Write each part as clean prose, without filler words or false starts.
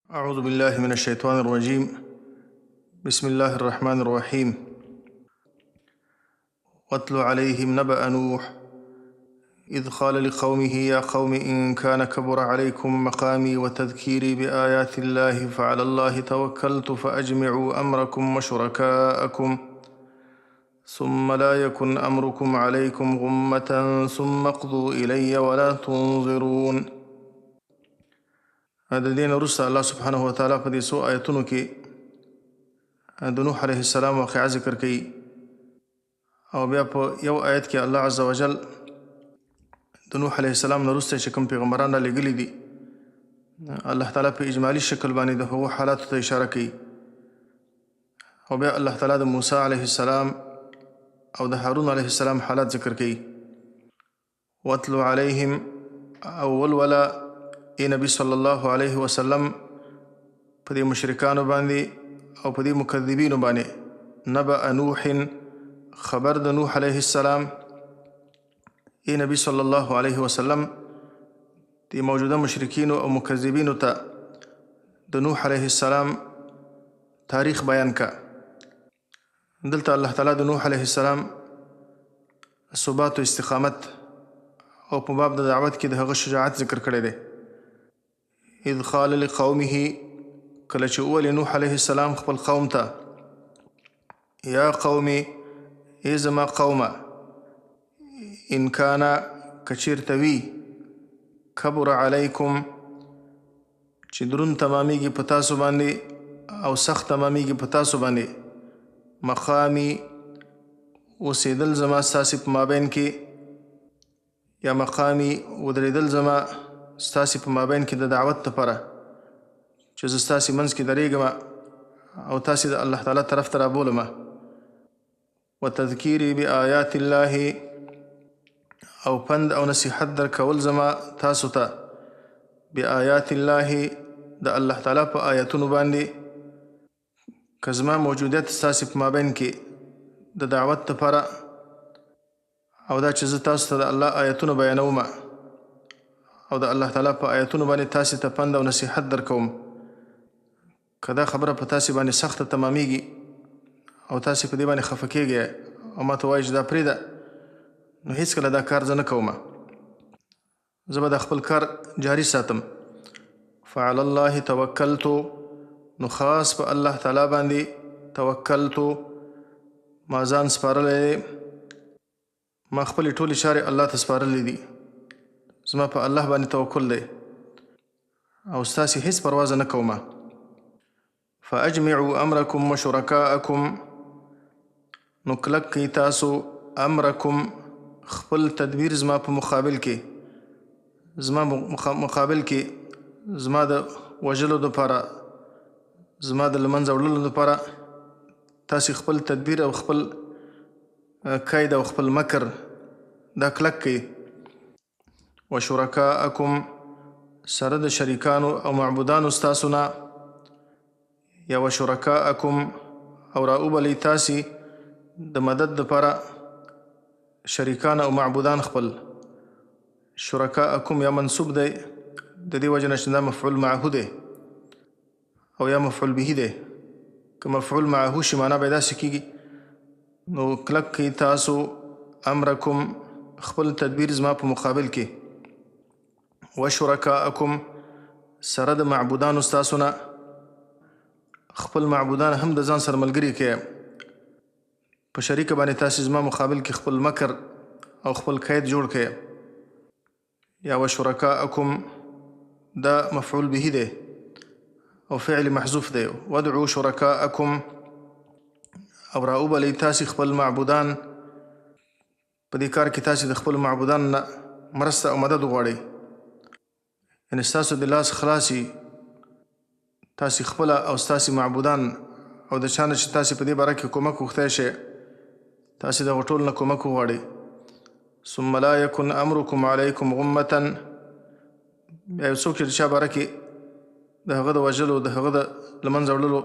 أعوذ بالله من الشيطان الرجيم. بسم الله الرحمن الرحيم. واتل عليهم نبأ نوح إذ قال لقومه يا قوم إن كان كبر عليكم مقامي وتذكيري بآيات الله فعلى الله توكلت فأجمعوا أمركم وشركاءكم ثم لا يكن أمركم عليكم غمة ثم اقضوا إلي ولا تنظرون. د دې نه وروسته الله سبحانه وتعالی په دې څو آیتونو کې د نوح علیه السلام واقعه ذکر کوي، او بیا په یو آیت کې الله عز وجل د نوح علیه السلام نه وروسته چې کوم پیغمبران را لېږلي دي، الله تعالی په اجمالي شکل باندې د هغو حالاتو ته اشاره کوي، او بیا الله تعالی د موسی علیه السلام او د هارون علیه السلام حالات ذکر کوي. واتل علیهم، او ولولا ای نبی صلی الله علیه وسلم په دې مشرکانو باندې او په دې مکذبینو باندې نبأ نوح، خبر د نوح علیه السلام. ای نبی صلی الله علیه وسلم، دې موجوده مشرکینو او مکذبینو ته د نوح علیه السلام تاریخ بیان کا. دلته الله تعالی د نوح علیه السلام ثبات او استقامت او په باب د دعوت کې د هغه شجاعت ذکر کړی دی. اذ قال لقومه، کله چې وویل نوح علیه السلام خپل قوم ته، یا قومي، ای زما قومه، ان کان، که چیرته وي، کبر علیکم، چې درون تمامیږي په تاسو باندې او سخت تمامیږي په تاسو باندې، مقامي، اوسېدل زما ستاسې په مابین کې، یا مقامي، ودرېدل زما ستاسې په مابین کې د دعوت لپاره، چې زه ستاسې منځ کې درېږم او تاسې د الله تعالی طرف ته رابولم، وتذکیري بآیات الله، او پند او نصیحت درکول زما تاسو ته بآیات الله، د الله تعالی په آیتونو باندې، که زما موجودیت ستاسې په مابین کې د دعوت لپاره او دا چې زه تاسو ته د الله آیتونه بیانوم او د الله تعالی په آیتونو باندې تاسې ته پند او نصیحت درکوم، که دا خبره په تاسې باندې سخته تمامیږي او تاسې په دې باندې خفه کیږئ او ما ته وایي چې دا پرېږده، نو هېڅکله دا کار زه نه کوم، زه به د خپل کار جاري ساتم. فعلى الله توکلت، نو خاص په الله تعالی باندې توکلت، ما ځان سپارلی دی، ما خپلې ټولې چارې الله ته سپارلې دي، زما په الله باندې توکل دی او ستاسې هېڅ پروا زه نه کوم. فاجمعوا امرکم وشرکاءکم، نو کلک کړئ تاسو امرکم، خپل تدبیر زما په مقابل کې، زما مقابل کې، زما د وژلو دپاره، زما د له منځه وړلو دپاره تاسې خپل تدبیر او خپل قید او خپل مکر دا کلک کړئ. وشرکاءکم، سره د شریکانو او معبودانو ستاسو نه، یا وشرکاءکم، او راوبلئ تاسې د مدد دپاره شریکان او معبودان خپل. شرکاءکم یا منصوب دی د دې وجې نه چې دا مفعول معه دی او یا مفعول به دی. که مفعول معه شي معنا به یې داسې کېږي، نو کلک کړئ تاسو امرکم، خپل تدبیر زما په مقابل کې، وشرکاءکم، سره د معبودانو ستاسو نه، خپل معبودان هم د ځان سره ملګري کړئ، په شریکه باندې تاسې زما مقابل کې خپل مکر او خپل قید جوړ کړئ. یا وشرکاءکم دا مفعول به دی او فعل محذوف دی. وادعو شرکاءکم، او راوبلئ تاسې خپل معبودان، په دې کار کې تاسې د خپلو معبودانو نه مرسته او مدد وغواړئ، یعنې ستاسو د لاس خلاصي تاسې خپله او ستاسې معبودان او د چا نه چې تاسې په دې باره کې کومک غوښتی شئ، تاسې دغه ټول نه کومک وغواړئ. ثم لا يكن امركم عليكم غمة، بیا یو څوک چې د چا باره کې د هغه د وژلو، د هغه د له منځه وړلو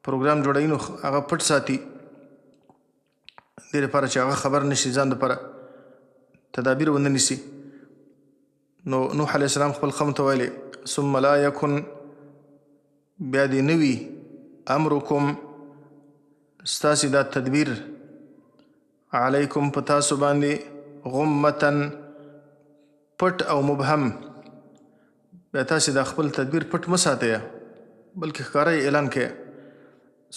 پروګرام جوړوي، نو هغه پټ ساتي، دې لپاره چې هغه خبر نشي، ځان لپاره تدابیر ونه نیسي. نو نوح علیه السلام خپل قوم ته ویلې، ثم لا یکن، بیا دې نه وي امرکم ستاسې دا تدبیر علیکم په تاسو باندې غمة پټ او مبهم. بیا تاسې دا خپل تدبیر پټ مه ساتئ، بلکې ښکاره یې اعلان کړئ.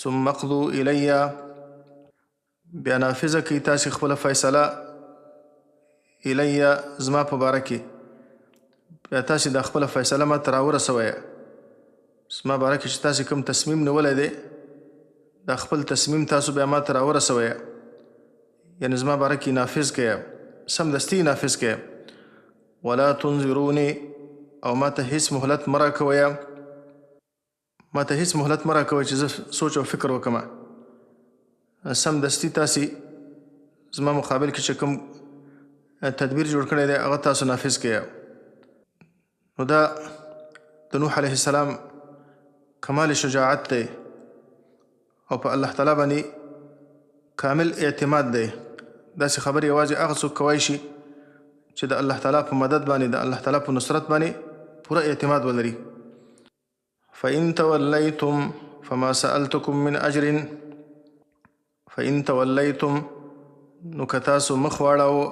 ثم اقضوا الی، بیا نافذه کړئ تاسې خپله فیصله الی زما په باره کې. بیا تاسې دا خپله فیصله ما ته راورسوئ. زما باره کې چې تاسې کوم تصمیم نیولی دی، دا خپل تصمیم تاسو بیا ما ته راورسوئ، یعنې زما باره کې نافذ کړئ، سمدستي یې نافذ کړئ. ولا تنظروني، او ما ته هیڅ مهلت مه راکوئ، ما ته هیڅ مهلت مه راکوئ چې زه سوچ او فکر وکړم. سمدستي تاسې زما مقابل کې چې کوم تدبیر جوړ کړی دی هغه تاسو نافذ کړئ. نو دا د نوح علیه السلام کمال شجاعت دی او په الله تعالی باندې کامل اعتماد دی. داسې خبرې یوازې هغه څوک کوای شي چې د الله تعالی په مدد باندې، د الله تعالی په نصرت باندې پوره اعتماد ولري. فإن تولیتم فما سألتکم من اجر، فإن تولیتم نو که تاسو مخ واړاوه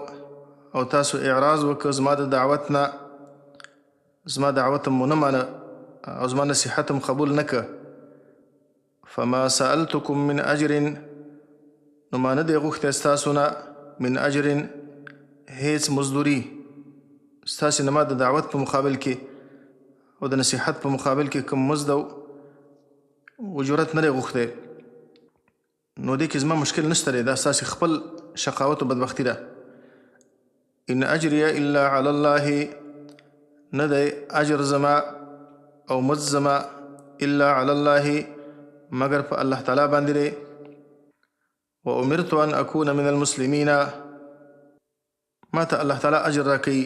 او تاسو اعراض وکړ زما د دعوت نه، زما دعوت هم ونه مانه او زما نصیحت هم قبول نه کړ، فما سألتکم من اجر نو ما نه دی غوښتی ستاسو نه من اجر هیڅ مزدوري. ستاسې نه ما د دعوت په مقابل کې او د نصیحت په مقابل کې کوم مزد او اجرت نه دی غوښتی. نو دې کې زما مشکل نشته دی، دا ستاسې خپل شقاوت او بدبختي ده. ان اجري الا علی الله، نه دی اجر زما او مزد زما الا علی الله مګر په الله تعالی باندې دی. وامرت ان اكون من المسلمین، ما ته الله تعالی اجر راکوي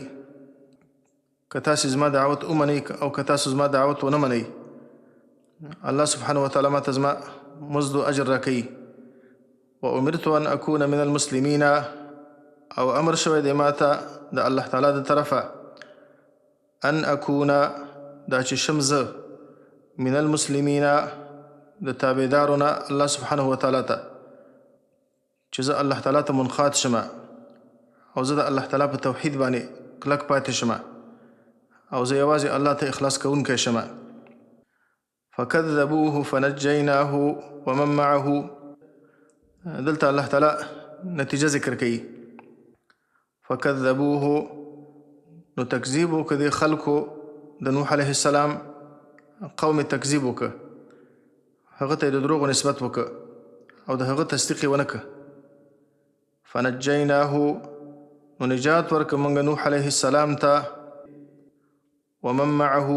که تاسې زما دعوت ومنئ او که تاسو زما دعوت ونه منئ، الله سبحانه وتعالی ما ته زما مزد او اجر راکوي. وامرت ان اكون من المسلمین، او امر شوی دی ما ته د الله تعالی د طرفه ان اكون دا چې شم زه من المسلمین د تابعدارو نه الله سبحانه وتعالی ته، چې زه الله تعالی ته منقاد شم او زه د الله تعالی په توحید باندې کلک پاتې شم او زه یوازې الله ته اخلاص کوونکی شم. فکذبوه فنجیناه ومن معه، دلته الله تعالی نتیجه ذکر کوي. فکذبوه نو تکذیب وکړ دې خلکو د نوح علیه السلام قوم تکذیب وکړ، هغه ته یې د دروغو نسبت وکړ او د هغه تصدیق یې ونه کړ. فنجیناه نو نجات ورکړ موږ نوح علیه السلام ته، ومن معه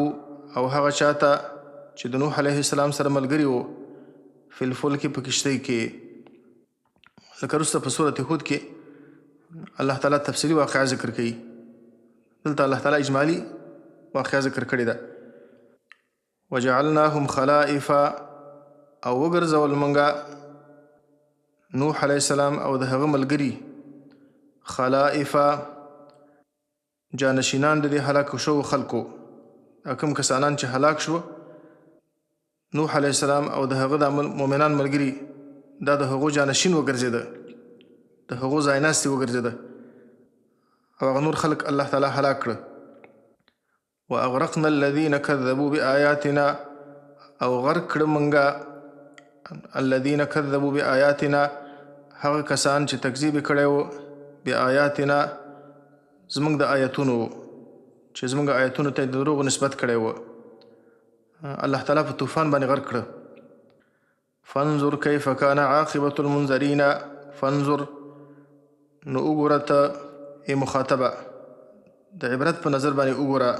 او هغه چاته چې د نوح علیه السلام سره ملګري وو، فی الفلک په کښتۍ کې. لکه وروسته په سورة هود کې الله تعالی تفصیلي واقعه ذکر کوي، دلته الله تعالی اجمالي واقعه ذکر کړې ده. وجعلناهم خلائف، او وګرځول مونږه نوح علیه السلام او د هغه ملګري خلائف جانشینان د دې هلاکو شوو خلکو. کوم کسانان چې هلاک شو نوح علیه السلام او د هغه د مؤمنان ملګري، دا د هغو جانشین وګرځېده، د هغو ځایناستي وګرځېده، او هغه نور خلک الله تعالی هلاک کړه. واغرقنا الذين كذبوا بآياتنا، او غرق کړه مونږه الذين كذبوا بآياتنا هغه کسان چې تکذیب یې کړی وو بآياتنا زمونږ د آیتونو، چې زمونږ آیتونو ته د دروغو نسبت کړی وو، الله تعالی په طوفان باندې غرق کړه. فانظر كيف كان عاقبة المنذرين، فانظر نو وګوره ته ای مخاطبه، د عبرت په نظر باندې وګوره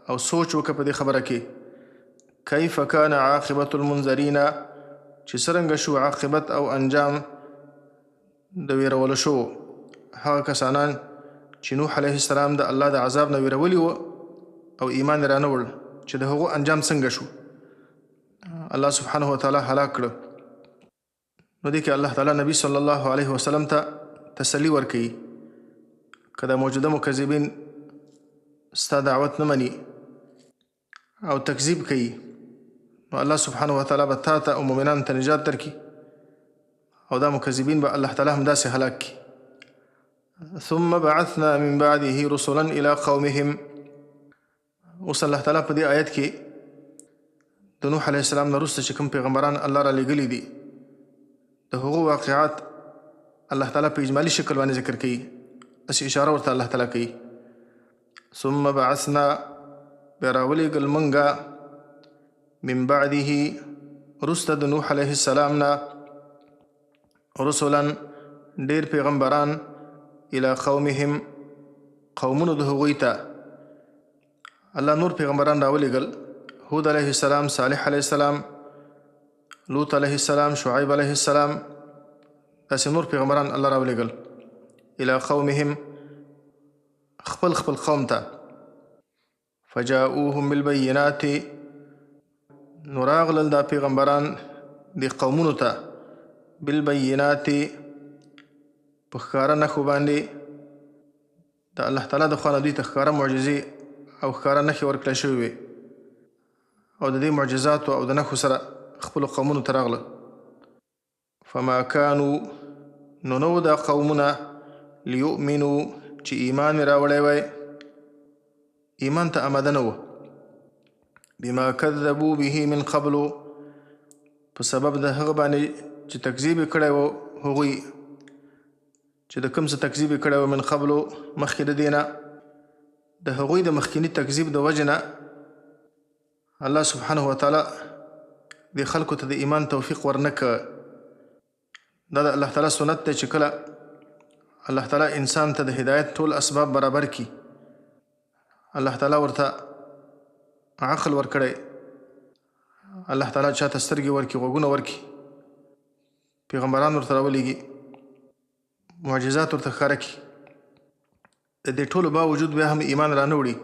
او سوچ وکړه په دې خبره کې، كيف كان عاقبة المنذرين چې څرنګه شو عاقبت او انجام د ویرولو شو هغه کسانان چې نوح علیه السلام د الله د عذاب نه ویرولي وو او ایمان یې رانه وړ، چې د هغو انجام څنګه شو، الله سبحانه وتعالی هلاک کړ. نو دې کې الله تعالی نبی صلی الله علیه وسلم ته تسلی ورکوي، که دا موجوده مکذبین ستا دعوت نه مني او تکذیب کوي، نو الله سبحانه وتعالی به تا ته او مؤمنانو ته نجات درکړي او دا مکذبین به الله تعالی همداسې هلاک کړي. ثم بعثنا من بعده رسلا الى قومهم. اوس الله تعالی په دې آیت کې د نوح علیه السلام نه وروسته چې کوم پیغمبران الله را لېږلي دي د هغو واقعات الله تعالی په اجمالي شکل باندې ذکر کوي، داسې اشاره ورته الله تعالی کوي. ثم بعثنا، بیا راولېږل مونږه من بعده وروسته د نوح علیه السلام نه رسلا ډېر پیغمبران الى قومهم قومونو د هغوی ته. الله نور پیغمبران راولېږل، هود علیه السلام، صالح علیه السلام، لوط علیه السلام، شعیب علیه السلام، داسې نور پیغمبران الله راولېږل الى قومهم خپل خپل قوم ته. فجاؤوهم بالبینات، نو راغلل دا پیغمبران د قومونو ته بالبینات په ښکاره نښو باندې. د الله تعالی د خوا نه دوی ته ښکاره معجزې او ښکاره نښې ورکړی شوې وې او د دې معجزاتو او د نښو سره خپلو قومونو ته راغله. فما کانو، نو نه وو دا قومونه لیؤمنو چې ایمان یې راوړی وای، ایمان ته اماده نه وو. بما کذبوا به من قبل، په سبب د هغه باندې چې تکذیب یې کړی و هغوی، چې د کوم څه تکذیب یې کړی و من قبل مخکې د دې نه، د هغوی د مخکیني تکذیب د وجې نه الله سبحانه وتعالی دې خلکو ته د ایمان توفیق ورنه کړ. دا د الله تعالی سنت دی چې کله الله تعالی انسان ته د هدایت ټول اسباب برابر کړي، الله تعالی ورته عقل ورکړی، الله تعالی چاته سترګې ورکړي، غوږونه ورکړي، پیغمبران ورته راولېږي، معجزات ورته ښکاره کړي، د دې ټولو باوجود بیا هم ایمان رانه وړي،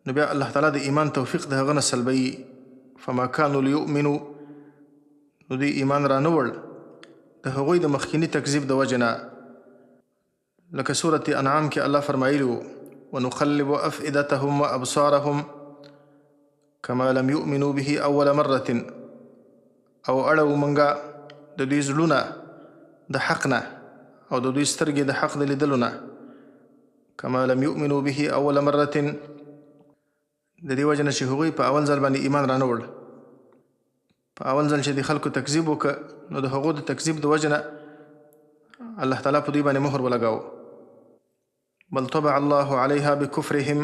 نو بیا الله تعالی د ایمان توفیق د هغه نه سلبوي. فما کانو لیؤمنو، نو دوی ایمان رانه وړ د هغوی د مخکیني تکذیب د وجې نه. لکه سورة انعام کې الله فرمایلي وو ونقلب افئدتهم وابصارهم كما لم يؤمنوا به اول مرة، او اړوو مونږه د دوی زړونه د حق نه او د دوی سترګې د حق د لیدلو نه، كما لم يؤمنوا به اول مرة، د دې وجې نه چې هغوی په اول ځل باندې ایمان رانه وړ. په اول ځل چې د خلکو تکذیب وکړ نو د هغو د تکذیب د وجې نه الله تعالی په دوی باندې مهر ولګاوه. بل طبع الله عليها بكفرهم،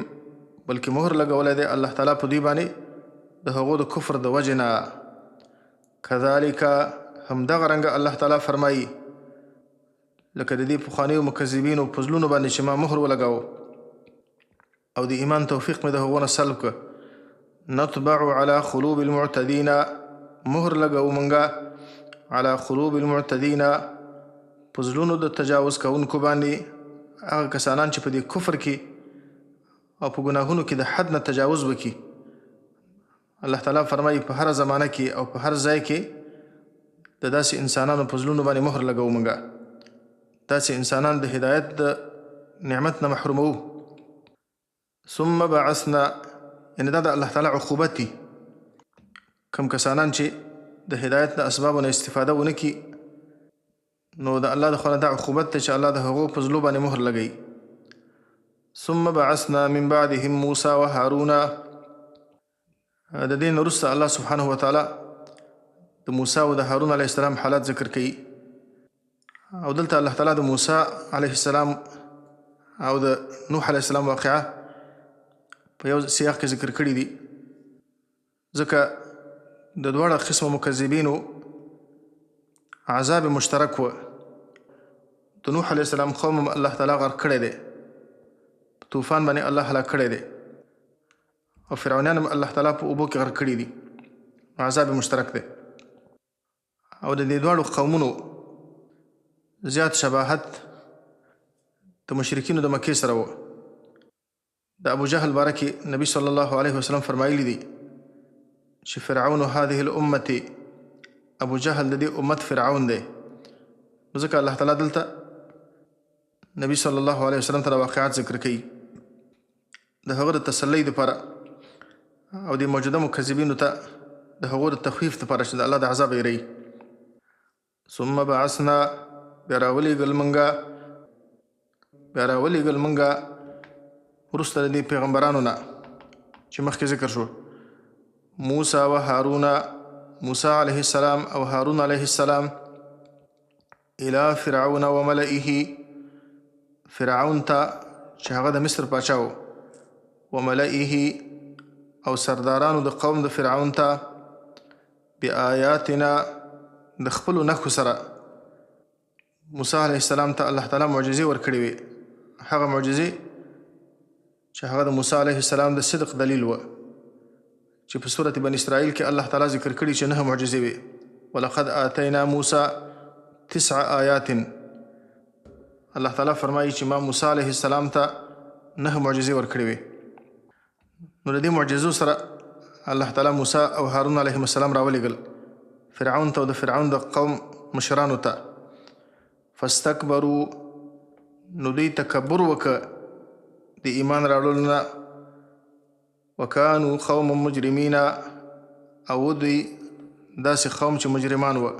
بلکې مهر لګولی دی الله تعالی په دوی باندې د هغو د کفر د وجې نه. كذلك همدغه رنګه الله تعالی فرمایي لکه د دې پخوانیو مکذبینو په زړونو باندې چې ما مهر ولګاوه او د ایمان توفیق مې د هغو نه سلب کړ، نطبع على قلوب المعتدین، مهر لګوو مونږه على قلوب المعتدین په زړونو د تجاوز کوونکو باندې، هغه کسانان چې په دې کفر کې او په ګناهونو کې د حد نه تجاوز وکړي. الله تعالی فرمایي په هره زمانه کې او په هر ځای کې د داسې انسانانو په زړونو باندې مهر لګوو مونږه، داسې انسانان د هدایت د نعمت نه محروموو. ثم بعثنا، یعنې دا د الله تعالی عقوبت دي، کوم کسانان چې د هدایت د اسبابو نه استفاده ونه کړي نو د الله د خوا نه دا عقوبت دی چې الله د هغو په زړو باندې مهر لګوي. ثم بعثنا من بعدهم موسی وهارون، د دې نه وروسته الله سبحانه وتعالی د موسی او د هارون علیه السلام حالات ذکر کوي. او دلته الله تعالی د موسی علیه السلام او د نوح علیه السلام واقعه په یو سیاق کې ذکر کړي دي، ځکه د دواړه قسمو مکذبینو عذاب مشترک و. د نوح علیه السلام قوم هم الله تعالی غرق کړی دی، په طوفان باندې الله هلاک کړی دی، او فرعونیان هم الله تعالی په اوبو کې غرق کړي دي، عذاب مشترک دی. او د دې دواړو قومونو زیات شباهت د مشرکینو د مکې سره و. د ابو جهل باره کې نبی صلی الله علیه وسلم فرمایلی دي چې فرعون هذه الامة، ابو جهل د دې امت فرعون دی. نو ځکه الله تعالی دلته نبی صلی الله علیه وسلم ته واقعات ذکر کوي د هغه د تسلۍ دپاره او د موجوده مکذبینو ته د هغو د تخویف دپاره چې د الله د عذاب یېروي. ثم بعثنا، بیا راولېږل مونږه، بیا راولېږل مونږه وروسته د دې پیغمبرانو نه چې مخکې ذکر شو، موسی و هارون، موسی علیه السلام او هارون علیه السلام، الی فرعون و ملئه، فرعون ته چې هغه د مصر پاچا و، و ملئه او سردارانو د قوم د فرعون ته، بآیاتنا د خپلو نښو سره. موسی علیه السلام ته الله تعالی معجزې ورکړې وې، هغه معجزې چې هغه د موسی علیه السلام د صدق دلیل و، چې په سورة بني اسرائیل کې الله تعالی ذکر کړي چې 9 معجزې وې. ولقد آتینا موسی 9 آیات، الله تعالی فرمایي چې ما موسی علیه السلام ته 9 معجزې ورکړې وې. نو له دې معجزو سره الله تعالی موسی او هارون علیهم السلام راولېږل فرعون ته او د فرعون د قوم مشرانو ته. فاستکبروا، نو دوی تکبر وکړ د ایمان راوړلو نه، وکانو قوم مجرمین، او دوی داسې قوم چې مجرمان وه.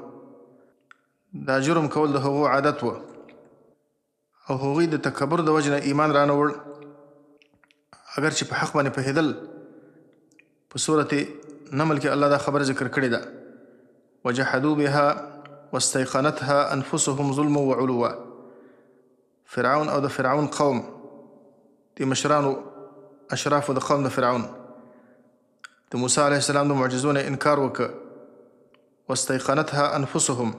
دا جرم کول د هغو عادت و، او هغوی د تکبر د وجې نه ایمان رانه وړ، اګر چې په حق باندې پوهېدل. په سورة نمل کې الله دا خبره ذکر کړې ده، وجحدوا بها واستيقنتها انفسهم ظلما وعلوا. فرعون او د فرعون قوم، د مشرانو اشرافو د قوم د فرعون، د موسی علیه السلام د معجزو نه انکار وکړ. واستيقنتها انفسهم،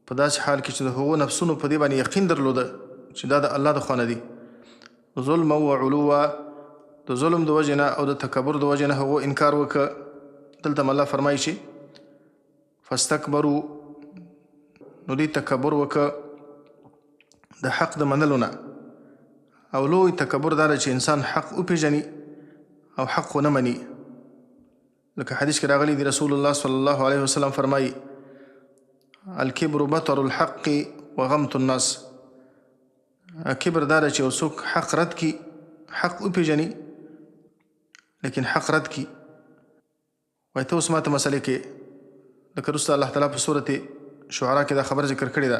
په داسې حال کې چې د هغو نفسونو په دې باندې یقین درلوده چې دا د الله د خوا نه دي. ظلما وعلوا، د ظلم د وجې نه او د تکبر د وجې نه هغو انکار وکړ. دلته هم الله فرمایي چې فاستکبروا، نو دوی تکبر وکړ د حق د منلو نه. او لوی تکبر دا دی چې انسان حق وپېژني او حق ونه مني. لکه حدیث کې راغلی دی، رسول الله صلی الله علیه وسلم فرمایي، الکبر بطر الحق وغمت الناس. کبر دا دی چې یو څوک حق رد کړي، حق وپېژني لیکن حق رد کړي، وایي ته اوس ماته مسئلې کې. لکه وروسته الله تعالی په سورة شعراء کې دا خبره ذکر کړې ده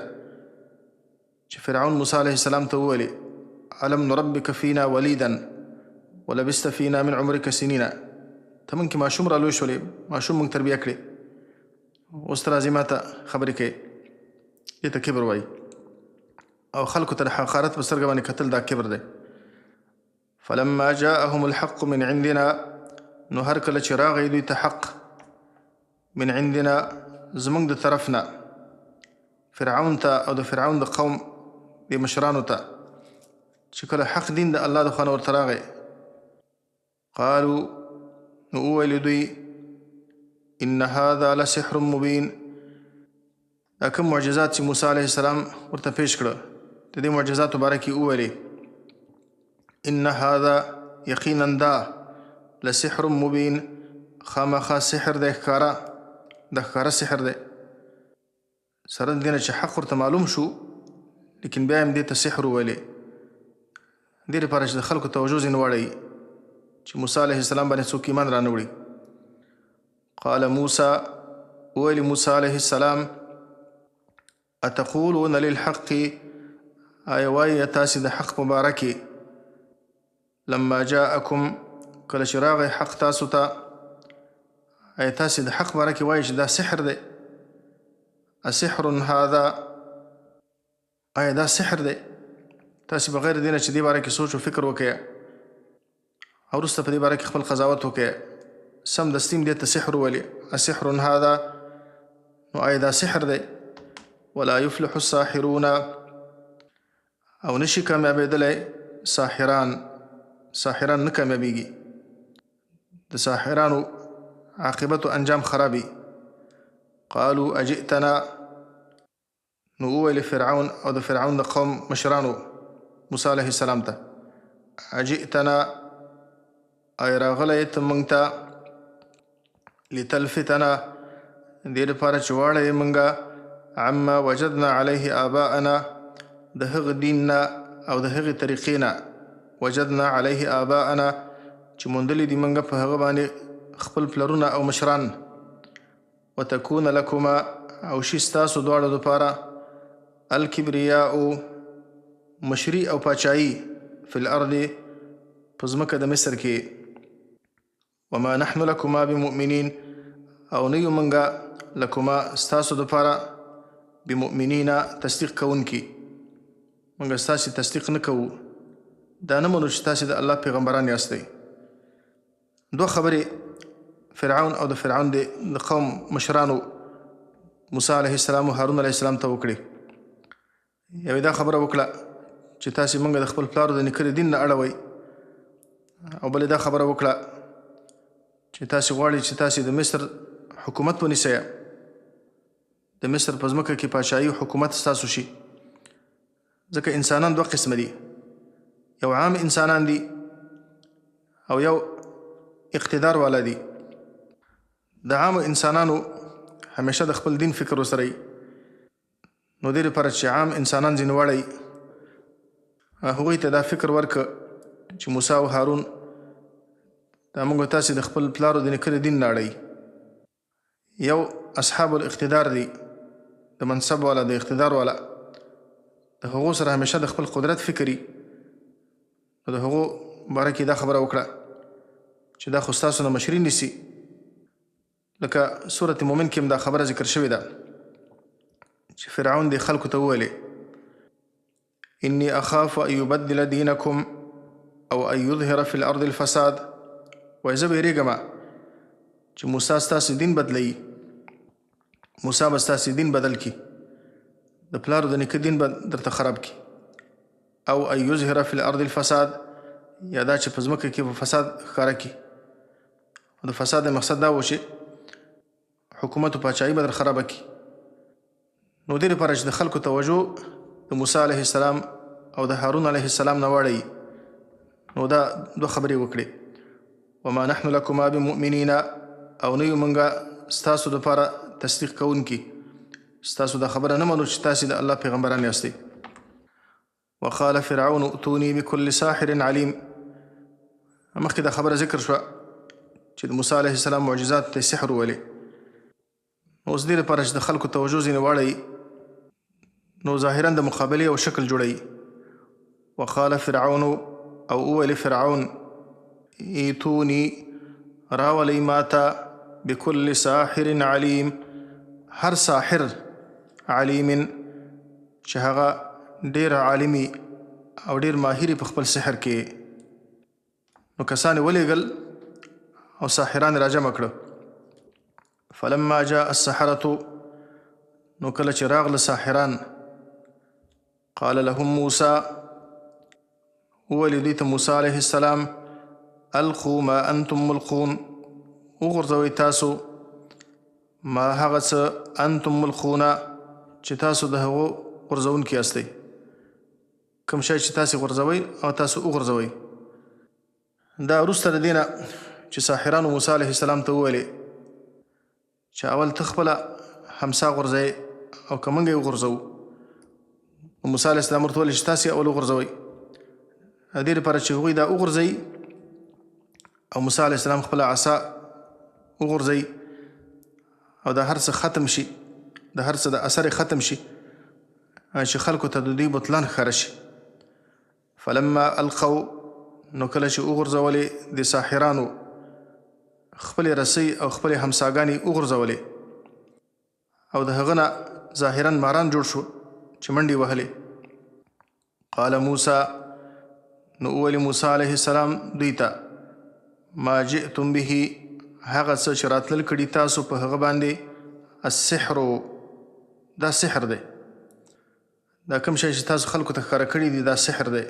چې فرعون موسی علیه السلام ته وویلې، الم نربک فینا ولیدا ولبست فینا من عمرک سنینا. ته موږ کې ماشوم را لوی شولې، ماشوم موږ تربیه کړې، اوس ته راځې ما ته خبرې کوې. دې ته کبر وایي. او خلکو ته د حقارت په سترګه باندې کتل دا کبر دی. فلما جاءهم الحق من عندنا، نو هر کله چې راغی دوی ته حق، من عندنا زموږ د طرف نه، فرعون ته او د فرعون د قوم د مشرانو ته، چې کله حق دین د الله د خوا نه ورته راغی، قالو، نو وویل دوی، ان هذا لسحر مبین. دا کوم معجزات چې موسی علیه السلام ورته پیش کړه، د دې معجزاتو باره کې وویلې، ان هذا یقینا دا لسحر مبین، خامخا سحر دی ښکاره، د ښکاره سحر دی. سره د دې نه چې حق ورته معلوم شو، لیکن بیا هم دې ته سحر وویلې، دې لپاره چې د خلکو توجه ځینې واړوي چې موسی علیه السلام باندې څوک ایمان رانه وړي. قال موسی، وویل موسی علیه السلام، اتقولون للحق، آیا وایي تاسې د حق په باره کې، لما جاءکم، کله چې راغی حق تاسو ته، آیا تاسې د حق باره کې وایي چې دا سحر دی؟ اسحر هذا، آیا دا سحر دی؟ تاسې بغیر دې نه چې دې باره کې سوچ او فکر وکړئ او وروسته په دې باره کې خپل قضاوت وکړئ، سمدستي هم دې ته سحر وویلې، اسحر هذا، نو آیا دا سحر دی؟ ولا یفلح الساحرون، او نشي کامیابېدلی ساحران، ساحران نه کامیابېږي، د ساحرانو عاقبت او انجام خرابي. قالوا اجئتنا، نو وویل فرعون او د فرعون د قوم مشرانو موسی علیه السلام ته، اجئتنا، آیا راغلی ته موږ ته، لتلفتنا، دې لپاره چې واړوې موږ، عما وجدنا علیه آباءنا، د هغه دین نه او د هغې طریقې نه، وجدنا علیه آباءنا، چې موندلي دي موږ په هغه باندې خپل پلرونه او مشران. وتكون لكما او شي ستاسو دواړو دپاره الکبریاء مشري او پاچاهي فی الارض په ځمکه د مصر کې. وما نحن لكما بمؤمنین او نه یو مونږه لکما ستاسو دپاره بمؤمنین تصدیق کوونکي. مونږ ستاسې تصدیق نه کوو، دا نه منو چې تاسې د الله پیغمبران یاستئ. دوه خبرې فرعون او د فرعون د قوم مشرانو موسی علیه السلام او هارون علیه السلام ته وکړې. یوې دا خبره وکړه چې تاسې مونږ د خپل پلار د نیکه د دین نه اړوئ، او بلې دا خبره وکړه چې تاسې غواړئ چې تاسې د مصر حکومت ونیسئ، د مصر په ځمکه کې پاچاهي حکومت ستاسو شي. ځکه انسانان دوه قسمه دي، یو عام انسانان دي او یو اقتدار والا دي. د عامو انسانانو همیشه د خپل دین فکر ورسره وي، نو دې لپاره چې عام انسانان ځینې واړوي هغوی ته دا فکر ورکړه چې موسی او هارون دا موږ تاسې د خپل پلارو د نیکه د دین نه اړوي. یو اصحاب الاقتدار دي، د منصب والا، د اقتدار والا، د هغو سره همیشه د خپل قدرت فکري. نو د هغو باره کې دا خبره وکړه چې دا خو ستاسو نه مشري نیسي. لکه سورة مومن کې هم دا خبره ذکر شوې ده چې فرعون دې خلکو ته وویلې اني اخاف ان يبدل دينكم او ان يظهر في الارض الفساد. وایي زه وېرېږم چې موسی ستاسو دین بدلوي، موسی به ستاسو دین بدل کړي، د پلار د نیکه دین به درته خراب کړي. او ان يظهر في الارض الفساد، یا دا چې په ځمکه کې به فساد ښکاره کړي. د فساد مقصد دا و چې حکومت او پاچاهي به در خرابه کړي. نو دې لپاره چې د خلکو توجه د موسی علیه السلام او د هارون علیه السلام نه واړوي، نو دا دوه خبرې وکړې. وما نحن لکما بمؤمنین، او نه یو مونږ ستاسو دپاره تصدیق کوونکي، ستاسو دا خبره نه منو چې تاسې د الله پیغمبران یاستئ. وقال فرعون ائتوني بكل ساحر علیم. مخکې دا خبره ذکر شوه چې د موسی علیه السلام معجزات ته سحر وویلې. نو اوس دې لپاره چې د خلکو توجه ځینې واړوي، نو ظاهرا د مقابلې او شکل جوړوي. وقال فرعون، او وویل فرعون ایتوني راولئ ماته بكل ساحر علیم، هر ساحر علیم چې هغه ډېر عالمي او ډېر ماهري په خپل سحر کې. نو کسان یې ولېږل او ساحران یې راجمع کړه. فلما جاء السحرة، نو کله چې راغله ساحران، قال لهم موسی، وویل دوی ته موسی علیه السلام القوا ما انتم ملقون، وغورځوئ تاسو ما هغه څه انتم ملقون چې تاسو د هغو غورځوونکي یاستئ. کوم شی چې تاسې غورځوئ او تاسو وغورځوئ. دا وروسته د دې نه چې ساحرانو موسی علیه السلام ته وویلې چې اول ته خپله همسا غورځوې او که موږ یې وغورځوو. نو موسی علیه السلام ورته وویل چې تاسې اول وغورځوئ، د دې لپاره چې هغوی دا وغورځوي او موسی علیه السلام خپله عصا وغورځوي او د هر څه ختم شي، د هر څه د اثر ختم شي، چې خلکو ته د دوی بطلان ښکاره شي. فلما القوا، نو کله چې وغورځولې د ساحرانو خپلې رسۍ او خپلې همساګانې وغورځولې او د هغه نه ظاهرا ماران جوړ شو چې منډې وهلې. قال موسی، نو وویل موسی علیه السلام دوی ته ما جئتم به، هغه څه چې راتلل کړي تاسو په هغه باندې السحر، دا سحر دی، دا کوم شی چې تاسو خلکو ته ښکاره کړي دي دا سحر دی.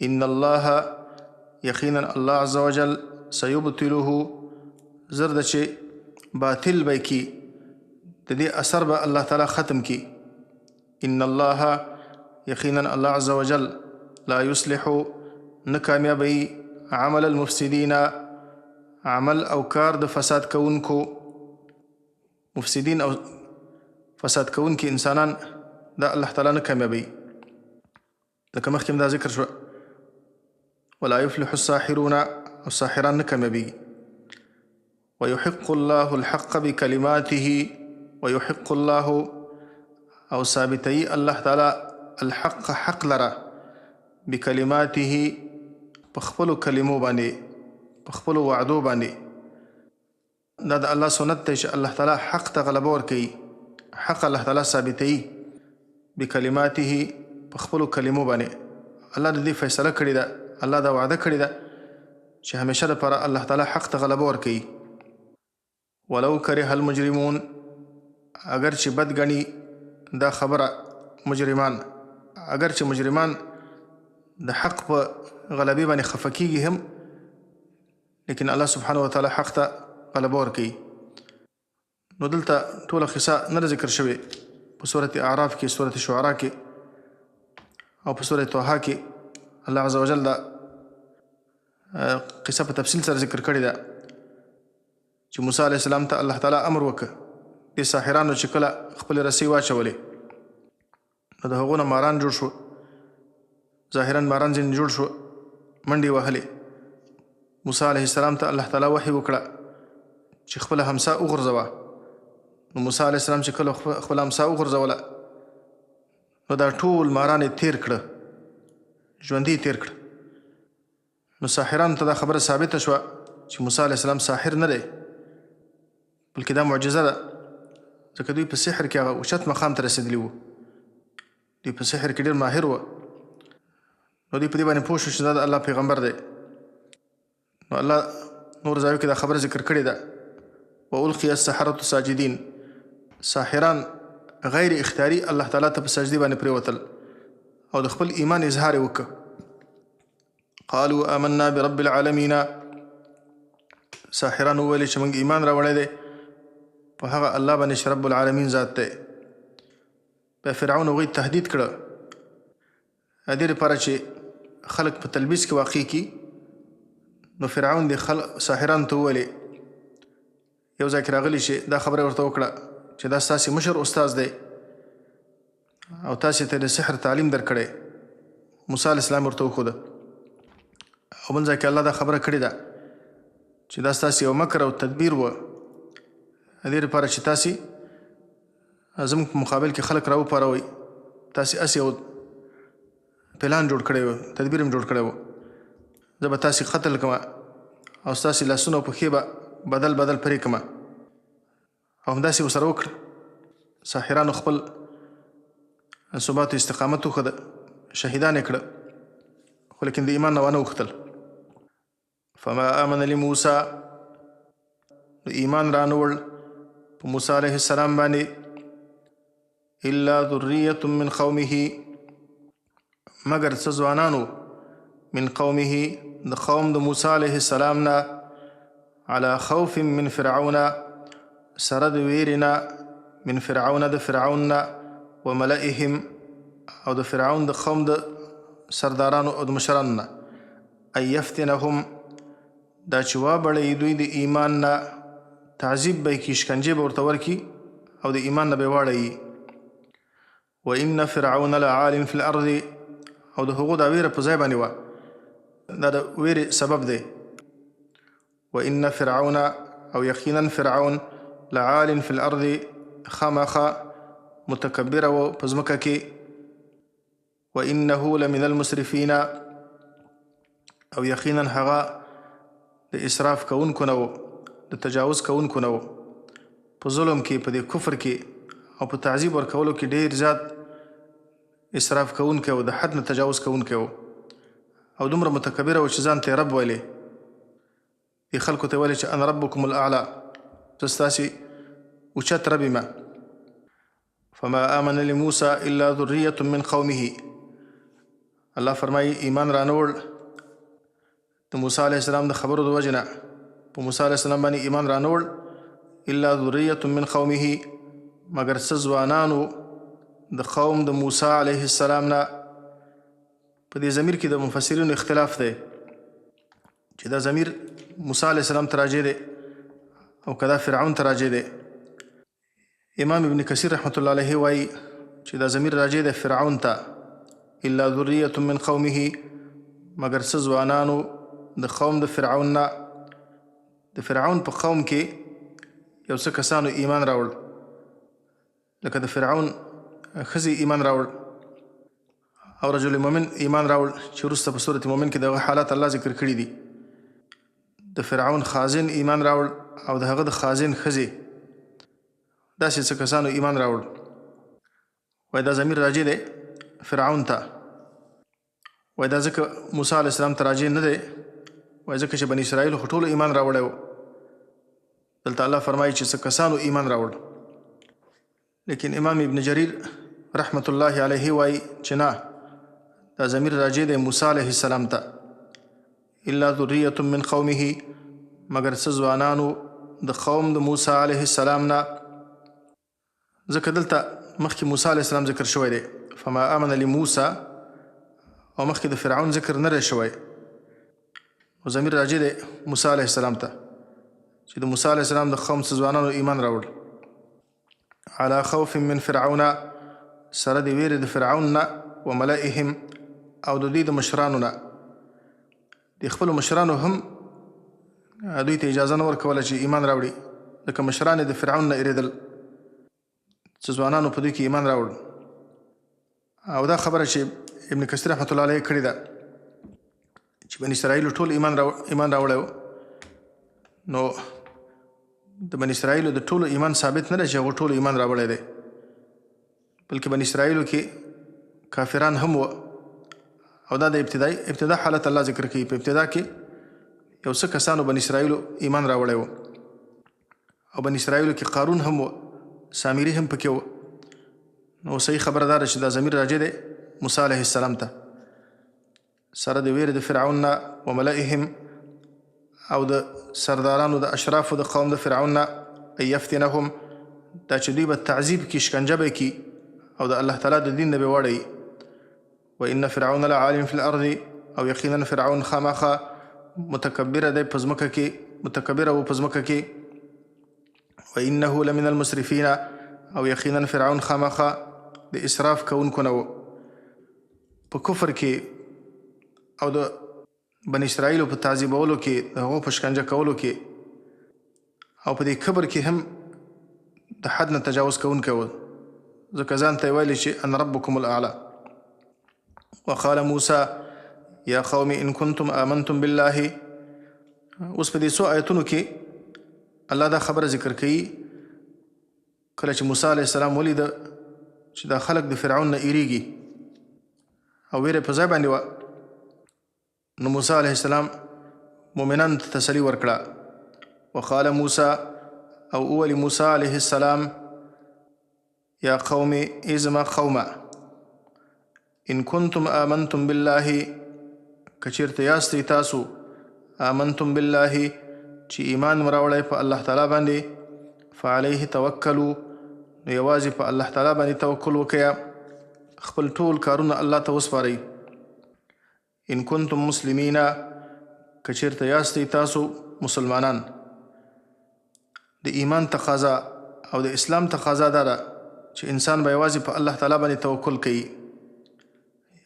ان الله، یقینا الله عز وجل سیبطله، زر ده چې باطل به کړي، د دې اثر به الله تعالی ختم کړي. ان الله، یقینا الله عز وجل لا يصلح، نه کامیابوي عمل المفسدین، عمل او کار د فساد کوونکو. مفسدین او فساد کوونکي انسانان دا الله تعالی نه کامیابوي، لکه مخکې هم دا ذکر شوه. ولا يفلح الساحرون، او ساحران نه کامیابېږي. ويحق الله الحق بکلماته ويحق الله او ثابتوي الله تعالی الحق حق لره بکلماته په خپلو کلمو باندې، په خپلو وعدو باندې. دا د الله سنت دی چې الله تعالی حق ته غلبه ورکوي، حق الله تعالی ثابتوي بکلماته په خپلو کلمو باندې. الله د دې فیصله کړې ده، الله دا وعده کړې ده چې همیشه لپاره الله تعالی حق ته غلبه ورکوي. ولو کره المجرمون، اګر چې بد ګڼي دا خبره مجرمان، اګر چې مجرمان د حق په غلبې باندې خفه کیږي هم، لیکن الله سبحانه وتعالی حق ته غلبه ورکوي. نو دلته ټوله قصه نه ده ذکر شوې، په سورة اعراف کې، سورة شعراء کې او په سورة طه کې الله عز وجل دا قصه په تفصیل سره ذکر کړې ده چې موسی علیه السلام ته الله تعالی امر وکړ، دې ساحرانو چې کله خپلې رسۍ واچولې نو د هغو نه ماران جوړ شو، ظاهرا ماران ځینې جوړ شو، منډې وهلې. موسی علیه السلام ته الله تعالی وحی وکړه چې خپله همسا وغورځوه. نو موسی علیه السلام چې کله خپله همسا وغورځوله نو دا ټول ماران یې تیر کړه، ژوندي یې تیر کړه. نو ساحرانو ته دا خبره ثابته شوه چې موسی علیه السلام ساحر نه دی، بلکې دا معجزه ده، ځکه دوی په سحر کې هغه اوچت مقام ته رسېدلي وو، دوی په سحر کې ډېر ماهر وو. نو دوی په دې باندې پوه شو چې دا د الله پیغمبر دی. نو الله نور ځایو کې دا خبره ذکر کړې ده، والقي السحرة ساجدین، ساحران غیر اختیاري الله تعالی ته په سجدې باندې پرېوتل او د خپل ایمان اظهار یې وکړ. قالوا آمنا برب العالمین، ساحرانو وویل چې موږ ایمان راوړی دی په هغه الله باندې چې رب العالمین ذات دی. بیا فرعون هغوی تهدید کړه د دې لپاره چې خلک په تلبیس کې واقع کړي. نو فرعون د ساحرانو ته وویلې، یو ځای کې راغلي چې دا خبره ورته وکړه چې دا ستاسې مشر استاد دی او تاسې ته د سحر تعلیم درکړی. موسی علیه السلام ورته وښوده. او بل ځای کې الله دا خبره کړې ده چې دا ستاسې یو مکر او تدبیر و د دې لپاره چې تاسې زموږ په مقابل کې خلک راوپاروئ، تاسې هسې یو پلان جوړ کړی و، تدبیر هم جوړ کړی و، زه به تاسې قتل کړم او ستاسې لاسونه او پښې به بدل بدل پرې کړم. او همداسې ورسره وکړه. ساحرانو خپل ثبات او استقامت وښوده، شهیدان یې کړه، خو لیکن د ایمان نه وانه وښتل. فما آمن لموسی، نو ایمان رانوړ په موسی علیه السلام باندې الا ذریة من قومه، مګر څه ځوانانو من قومه د قوم د موسی علیه السلام نه، على خوف من فرعون، سره د ویرې نه، من فرعون د فرعون نه، وملئهم او د فرعون د قوم د سردارانو او د مشرانو نه، ان یفتنهم، دا چې وابړوي دوی د ایمان نه، تعذیب به یې کړي، شکنجې به ورته ورکړي او د ایمان نه به یې واړوي. وان فرعون لعال فی الارض، او د هغو دا ویره په ځای باندې وه، دا د ویرې سبب دی. وان فرعون، او یقینا فرعون لعال فی الارض، خامخا متکبر و په ځمکه کې. وانه لمن المسرفین، او یقینا هغه د اسراف کوونکو نه و، د تجاوز کوونکو نه و، په ظلم کې، په دې کفر کې او په تعذیب ورکولو کې ډیر زیات اسراف کوونکی و، د حد نه تجاوز کوونکی و، او دومره متکبر و چې ځان ته یې رب ویلې. دې خلکو ته ویلې چې انا ربکم الاعلی، زه ستاسې اوچت رب یم. فما آمن لموسی الا ذریة من قومه، الله فرمایي ایمان رانوړ د موسی علیه السلام د خبرو د وجې نه، په موسی علیه السلام باندې ایمان رانوړ الا ذریة من قومه، مګر څه ځوانانو د قوم د موسی علیه السلام نه. په دې ضمیر کې د مفسرینو اختلاف دی چې دا ضمیر موسی علیه السلام ته راجع دی او که دا فرعون ته راجع دی. امام ابن کثیر رحمت الله علیه وایي چې دا ضمیر راجع دی فرعون ته، الا ذریة من قومه، مګر څه ځوانانو د قوم د فرعون نه. د فرعون په قوم کې یو څه کسانو ایمان راوړ، لکه د فرعون ښځې ایمان راوړ او رجل مؤمن ایمان راوړ، چې وروسته په سورة مؤمن کې دغه حالات الله ذکر کړي دي. د فرعون خازن ایمان راوړ او د هغه د خازن ښځې، داسې څه کسانو ایمان راوړ. وایي دا ضمیر راجع دی فرعون ته. وایي دا ځکه موسی علیه السلام ته راجع نه دی، وایي ځکه چې بني اسرائیل خو ټولو ایمان راوړی و. دلته الله فرمایي چې څه کسانو ایمان راوړ. لیکن امام ابن جریر رحمت الله علیه وایي چې نه، دا ضمیر راجع دی موسی علیه السلام ته. الا ذریة من قومه، مګر څه ځوانانو د قوم د موسی علیه السلام نه، ځکه دلته مخکې موسی علیه السلام ذکر شوی دی، فما آمن لموسی، او مخکې د فرعون ذکر نه دی شوی. نو ضمیر راجع دی موسی علیه السلام ته، چې د موسی علیه السلام د قوم څه ځوانانو ایمان راوړ. علی خوف من فرعون، سره د ویرې د فرعون نه، وملئهم، او د دوی د مشرانو نه. د خپلو مشرانو هم دوی ته اجازه نه ورکوله چې ایمان راوړي، ځکه مشران یې د فرعون نه ایرېدل. څه ځوانانو په دوی کې ایمان راوړ. او دا خبره چې ابن کثیر رحمت الله علیه کړې ده چې بني اسرائیل ټول ایمان راوړی و، نو د بني اسرائیل د ټولو ایمان ثابت نه دی چې هغو ټولو ایمان راوړی دی، بلکې بني اسرائیلو کې کافران هم و. او دا د ابتدا حالت الله ذکر کوي. په ابتدا کې یو څه کسانو بني اسرائیلو ایمان راوړی و، او بني اسرائیلو کې قارون هم و، سامری هم پکې و. نو صحیح خبره دا ده چې دا ضمیر راجع دی موسی علیه السلام ته، سره د ویرې د فرعون نه، وملئهم، او د سردارانو د اشرافو د قوم د فرعون نه، ان یفتنهم، دا چې دوی به تعذیب کړي، شکنجه به یې کړي، او د الله تعالی د دین نه به واړوي. وان فرعون لعال فی الارض، او یقینا فرعون خامخا متکبر دی په ځمکه کې، متکبر و په ځمکه کې. وانه لمن المسرفین، او یقینا فرعون خامخا د اسراف کوونکو نه و په کفر کې، او د بني اسرائیلو په تعذیبولو کې، د هغو په شکنجه کولو کې، او په دې کبر کې هم د حد نه تجاوز کوونکی و، ځکه ځان ته یې ویلي چې انا ربکم الاعلی. وقال موسی یا قوم ان کنتم آمنتم بالله. اوس په دې څو آیتونو کې الله دا خبره ذکر کوي، کله چې موسی علیه السلام ولید چې دا خلک د فرعون نه ایریږي او ویره په ځای باندې وه، نو موسی علیه السلام مؤمنانو ته تسلی ورکړه. وقال موسی، او اولی موسی علیه السلام، یا قوم ازما قومه ان کنتم آمنتم بالله، کچیرته یاستئ تاسو آمنتم بالله چې ایمان مو راوړی په الله تعالی باندې، فعلیه توکلو، نو یوازې په الله تعالی باندې توکل وکړئ، خپل ټول کارونه الله ته وسپارئ. ان کنتم مسلمین، کچیرته یاستئ تاسو مسلمانان. د ایمان تقاضا او د اسلام تقاضا دا ده چې انسان به یوازې په الله تعالی باندې توکل کوي،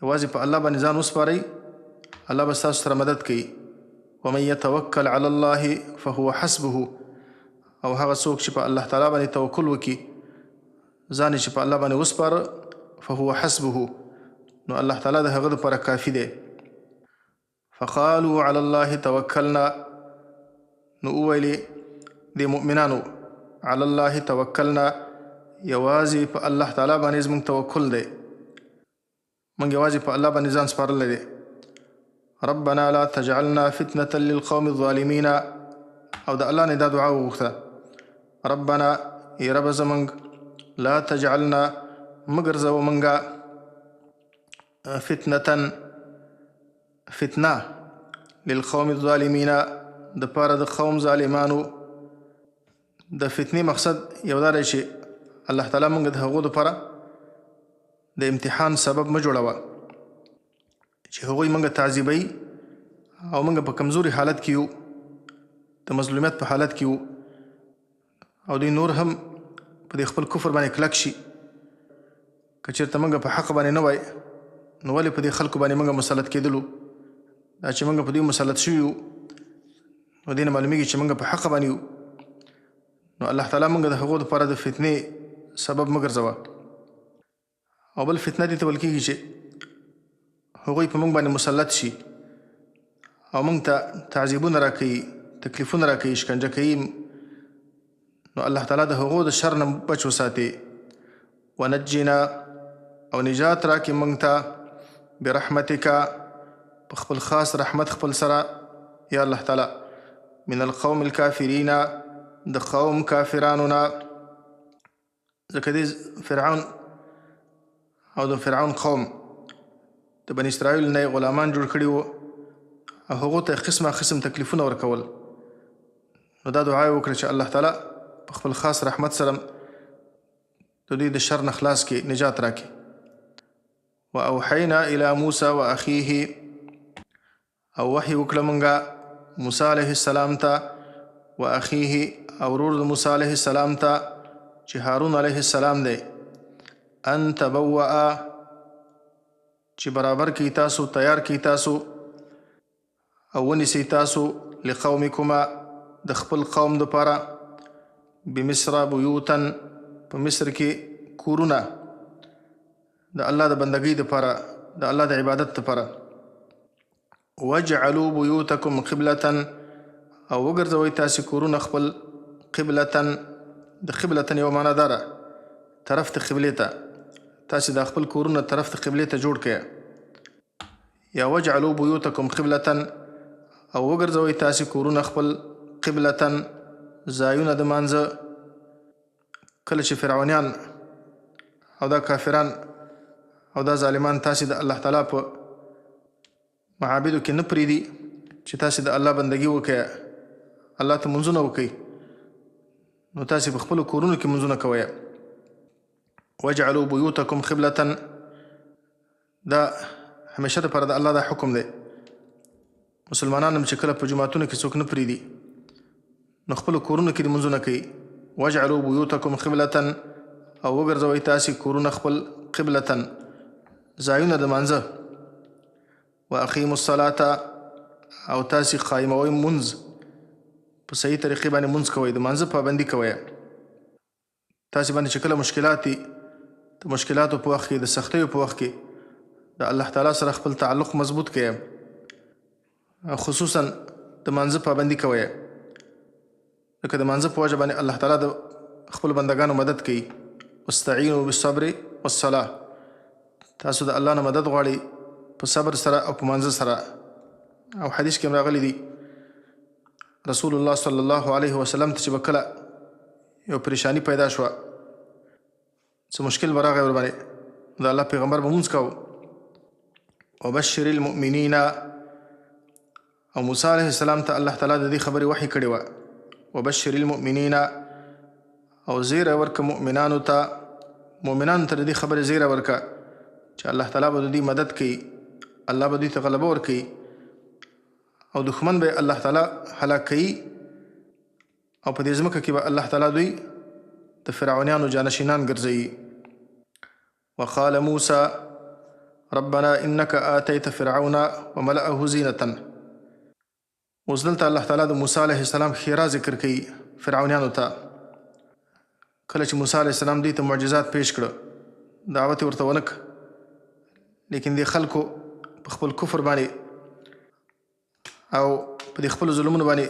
یوازې په الله باندې ځان وسپارئ، الله به ستاسو سره مدد کوي. ومن يتوکل علی الله فهو حسبه، او هغه څوک چې په الله تعالی باندې توکل وکړي، ځان یې چې په الله باندې وسپاره، فهو حسبه، نو الله تعالی د هغه لپاره کافي دی. فقالوا علی الله توکلنا، نو وویلې دې مؤمنانو علی الله توکلنا، یوازې په الله تعالی باندې زموږ توکل دی، موږ یوازې په الله باندې ځان سپارلی دی. ربنا لا تجعلنا فتنة للقوم الظالمین، او د الله نه دا دعا وغوښته، ربنا ای رب زموږ، لا تجعلنا مه ګرځوه موږ فتنة فتنه للقوم الظالمین، د پاره د قوم ظالمانو. د فتنې مقصد یو دا دی چې الله تعالی موږ د هغو دپاره د امتحان سبب مه جوړوه چې هغوی موږ تعذیبوي او موږ په کمزوري حالت کې یو، د مظلومیت په حالت کې یو، او دوی نور هم په دې خپل کفر باندې کلک شي. که چېرته موږ په حق باندې نه وای، نو ولې په دې خلکو باندې موږ مسلط کېدلو؟ دا چې موږ په دوی مسلط شوي یو، نو دې نه معلومیږي چې موږ په حق باندې یو. نو الله تعالی موږ د هغو دپاره د فتنې سبب مه ګرځوه. او بل فتنه دې ته ویل کېږي چې هغوی په موږ باندې مسلط شي او موږ ته تعذیبونه راکوي، تکلیفونه راکوي، شکنجه کوي. نو الله تعالی د هغو د شر نه بچ وساتي. ونجنا، او نجات راکړي موږ ته، برحمتک، په خپل خاص رحمت خپل سره، یا الله تعالی، من القوم الكافرین، د قوم کافرانو نه. ځکه دې فرعون او د فرعون قوم د بني اسرائیل نه غلامان جوړ کړي وو او هغو ته قسمه قسم تکلیفونه ورکول. نو دا دعا یې وکړه چې الله تعالی په خپل خاص رحمت سره د دوی د شر نه خلاص کړي، نجات راکړي. واوحینا الی موسی واخیه، او وحی وکړه مونږه موسی علیه السلام ته، واخیه، او ورور د موسی علیه السلام ته چې هارون علیه السلام دی، ان تبوأ، چې برابر کړئ تاسو، تیار کړئ تاسو، او ونیسئ تاسو لقومکما، د خپل قوم دپاره، بمصر بیوتا، په مصر کې کورونه، د الله د بندګۍ دپاره، د الله د عبادت دپاره. وجعلوا بیوتکم قبلة، او وګرځوئ تاسې کورونه خپل قبلة. د قبلة یوه معنا دا ده طرف ته قبلې ته، تاسې دا خپل کورونه طرف ته قبلې ته جوړ کړئ. یا وجعلوا بیوتکم قبلة، او وګرځوئ تاسې کورونه خپل قبلة، ځایونه د مانځه. کله چې فرعونیان او دا کافران او دا ظالمان تاسې د الله تعالی په معابدو کې نه پرېږدي چې تاسې د الله بندګي وکړئ، الله ته منځونه وکړئ، نو تاسې په خپلو کورونو کې منځونه کوئ. وجعلوا بیوتکم قبلة، دا همیشه دپاره د الله دا حکم دی. مسلمانان هم چې کله په جوماتونو کې څوک نه پرېږدي نو خپلو کورونو کې د منځونه کوي. وجعلوا بیوتکم قبلة، او وګرځوئ تاسې کورونه خپل قبلة، ځایونه د مانځه. واقیموا الصلاة، او تاسې قایموئ مونځ، په صحیح طریقې باندې مونځ کوئ، د مانځه پابندي کوئ. تاسې باندې چې کله مشکلات دي، د مشکلاتو په وخت کې، د سختیو په وخت کې د الله تعالی سره خپل تعلق مضبوط کړئ، خصوصا د مانځه پابندي کوئ، ځکه د مانځه په وجه باندې الله تعالی د خپلو بندګانو مدد کوي. واستعینوا بالصبر والصلاة، تاسو د الله نه مدد غواړئ په صبر سره او په مانځه سره. او حدیث کې هم راغلي دي رسول الله صلی الله علیه وسلم ته چې به کله یو پریشانی پیدا شوه، څه مشکل به راغی ورباندې، د الله پیغمبر به مونځ کاوه. وبشر المؤمنین، او موسی علیه السلام ته الله تعالی د دې خبرې وحی کړې وه، وبشر المؤمنین، او زیری ورکه مؤمنانو ته، مؤمنانو ته د دې خبرې زیری ورکه چې الله تعالی به د دوی مدد کوي، الله به دوی ته غلبه ورکوي او دښمن به الله تعالی هلاک کوي، او په دې ځمکه کې به الله تعالی دوی د فرعونیانو جانشینان ګرځوي. وقال موسى ربنا انك آتيت فرعون وملأه زينة. اوس دلته الله تعالی د موسی علیه السلام ښېرا ذکر کوي فرعونیانو ته. کله چې موسی علیه السلام دوی ته معجزات پیش کړه، دعوت یې ورته ونه کړ، لیکن دې خلکو په خپل کفر باندې او په دې خپلو ظلمونو باندې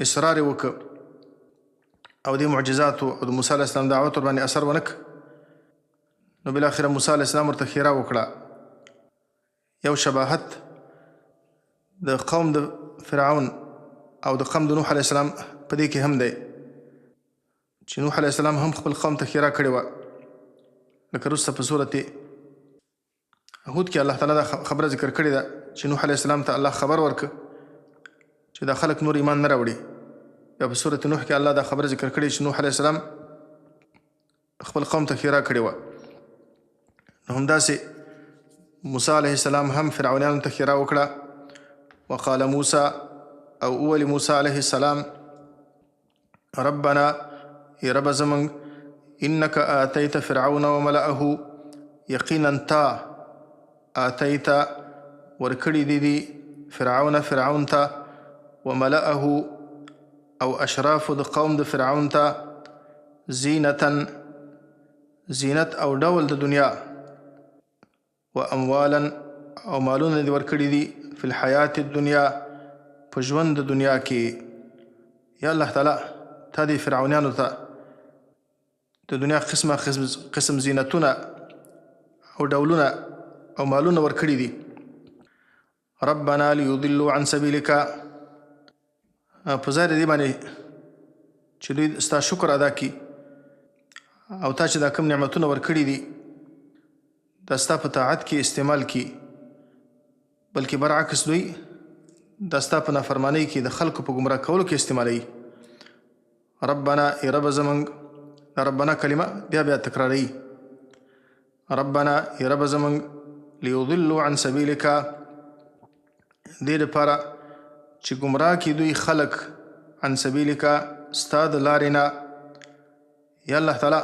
اصرار یې وکړ، او دې معجزاتو او د موسی علیه السلام دعوت ورباندې اثر ونه کړ. نو بالاخره موسی علیه السلام ورته ښېرا وکړه. یو شباهت د قوم د فرعون او د قوم د نوح علیه السلام په دې کې هم دی چې نوح علیه السلام هم خپل قوم ته ښېرا کړې وه، لکه وروسته په سورت هود کې الله تعالی دا خبره ذکر کړې ده چې نوح علیه السلام ته الله خبر ورکړ چې دا خلک نور ایمان نه راوړي. بیا په سورت نوح کې الله دا خبره ذکر کړې چې نوح علیه السلام خپل قوم ته ښېرا کړې وه. نو همداسې موسی علیه السلام هم فرعونیانو ته ښېرا وکړه. وقال موسی، او وویل موسی علیه السلام، ربنا، ای رب زمونږ، انک آتیت فرعون وملأه، یقینا تا آتیت ورکړي دي دي فرعون فرعون ته، وملأه او اشرافو د قوم د فرعون ته زینتا، زینت او ډول د دنیا، و اموالا، او مالونه دې ورکړي دي، فی الحیات الدنیا، په ژوند د دنیا کې. یا الله تعالی، تا دې فرعونیانو ته د دنیا قسمه قسم زینتونه او ډولونه او مالونه ورکړي دي. ربنا ليضلوا عن سبيلك، په ځای د دې باندې چې دوی ستا شکر ادا کړي او تا چې دا کوم نعمتونه ورکړي دي دا ستا په طاعت کې استعمال کړي، بلکې برعکس دوی دا ستا په نافرمانۍ کې د خلکو په ګمراه کولو کې استعمالوي. ربنا، ای رب زمونږ، دا ربنا کلمه بیا بیا تکراروي. ربنا، ای رب زمونږ، لیضلوا عن سبیلک، دې لپاره چې ګمراه کړي دوی خلک، عن سبیلک، ستا د لارې نه. یا الله تعالی،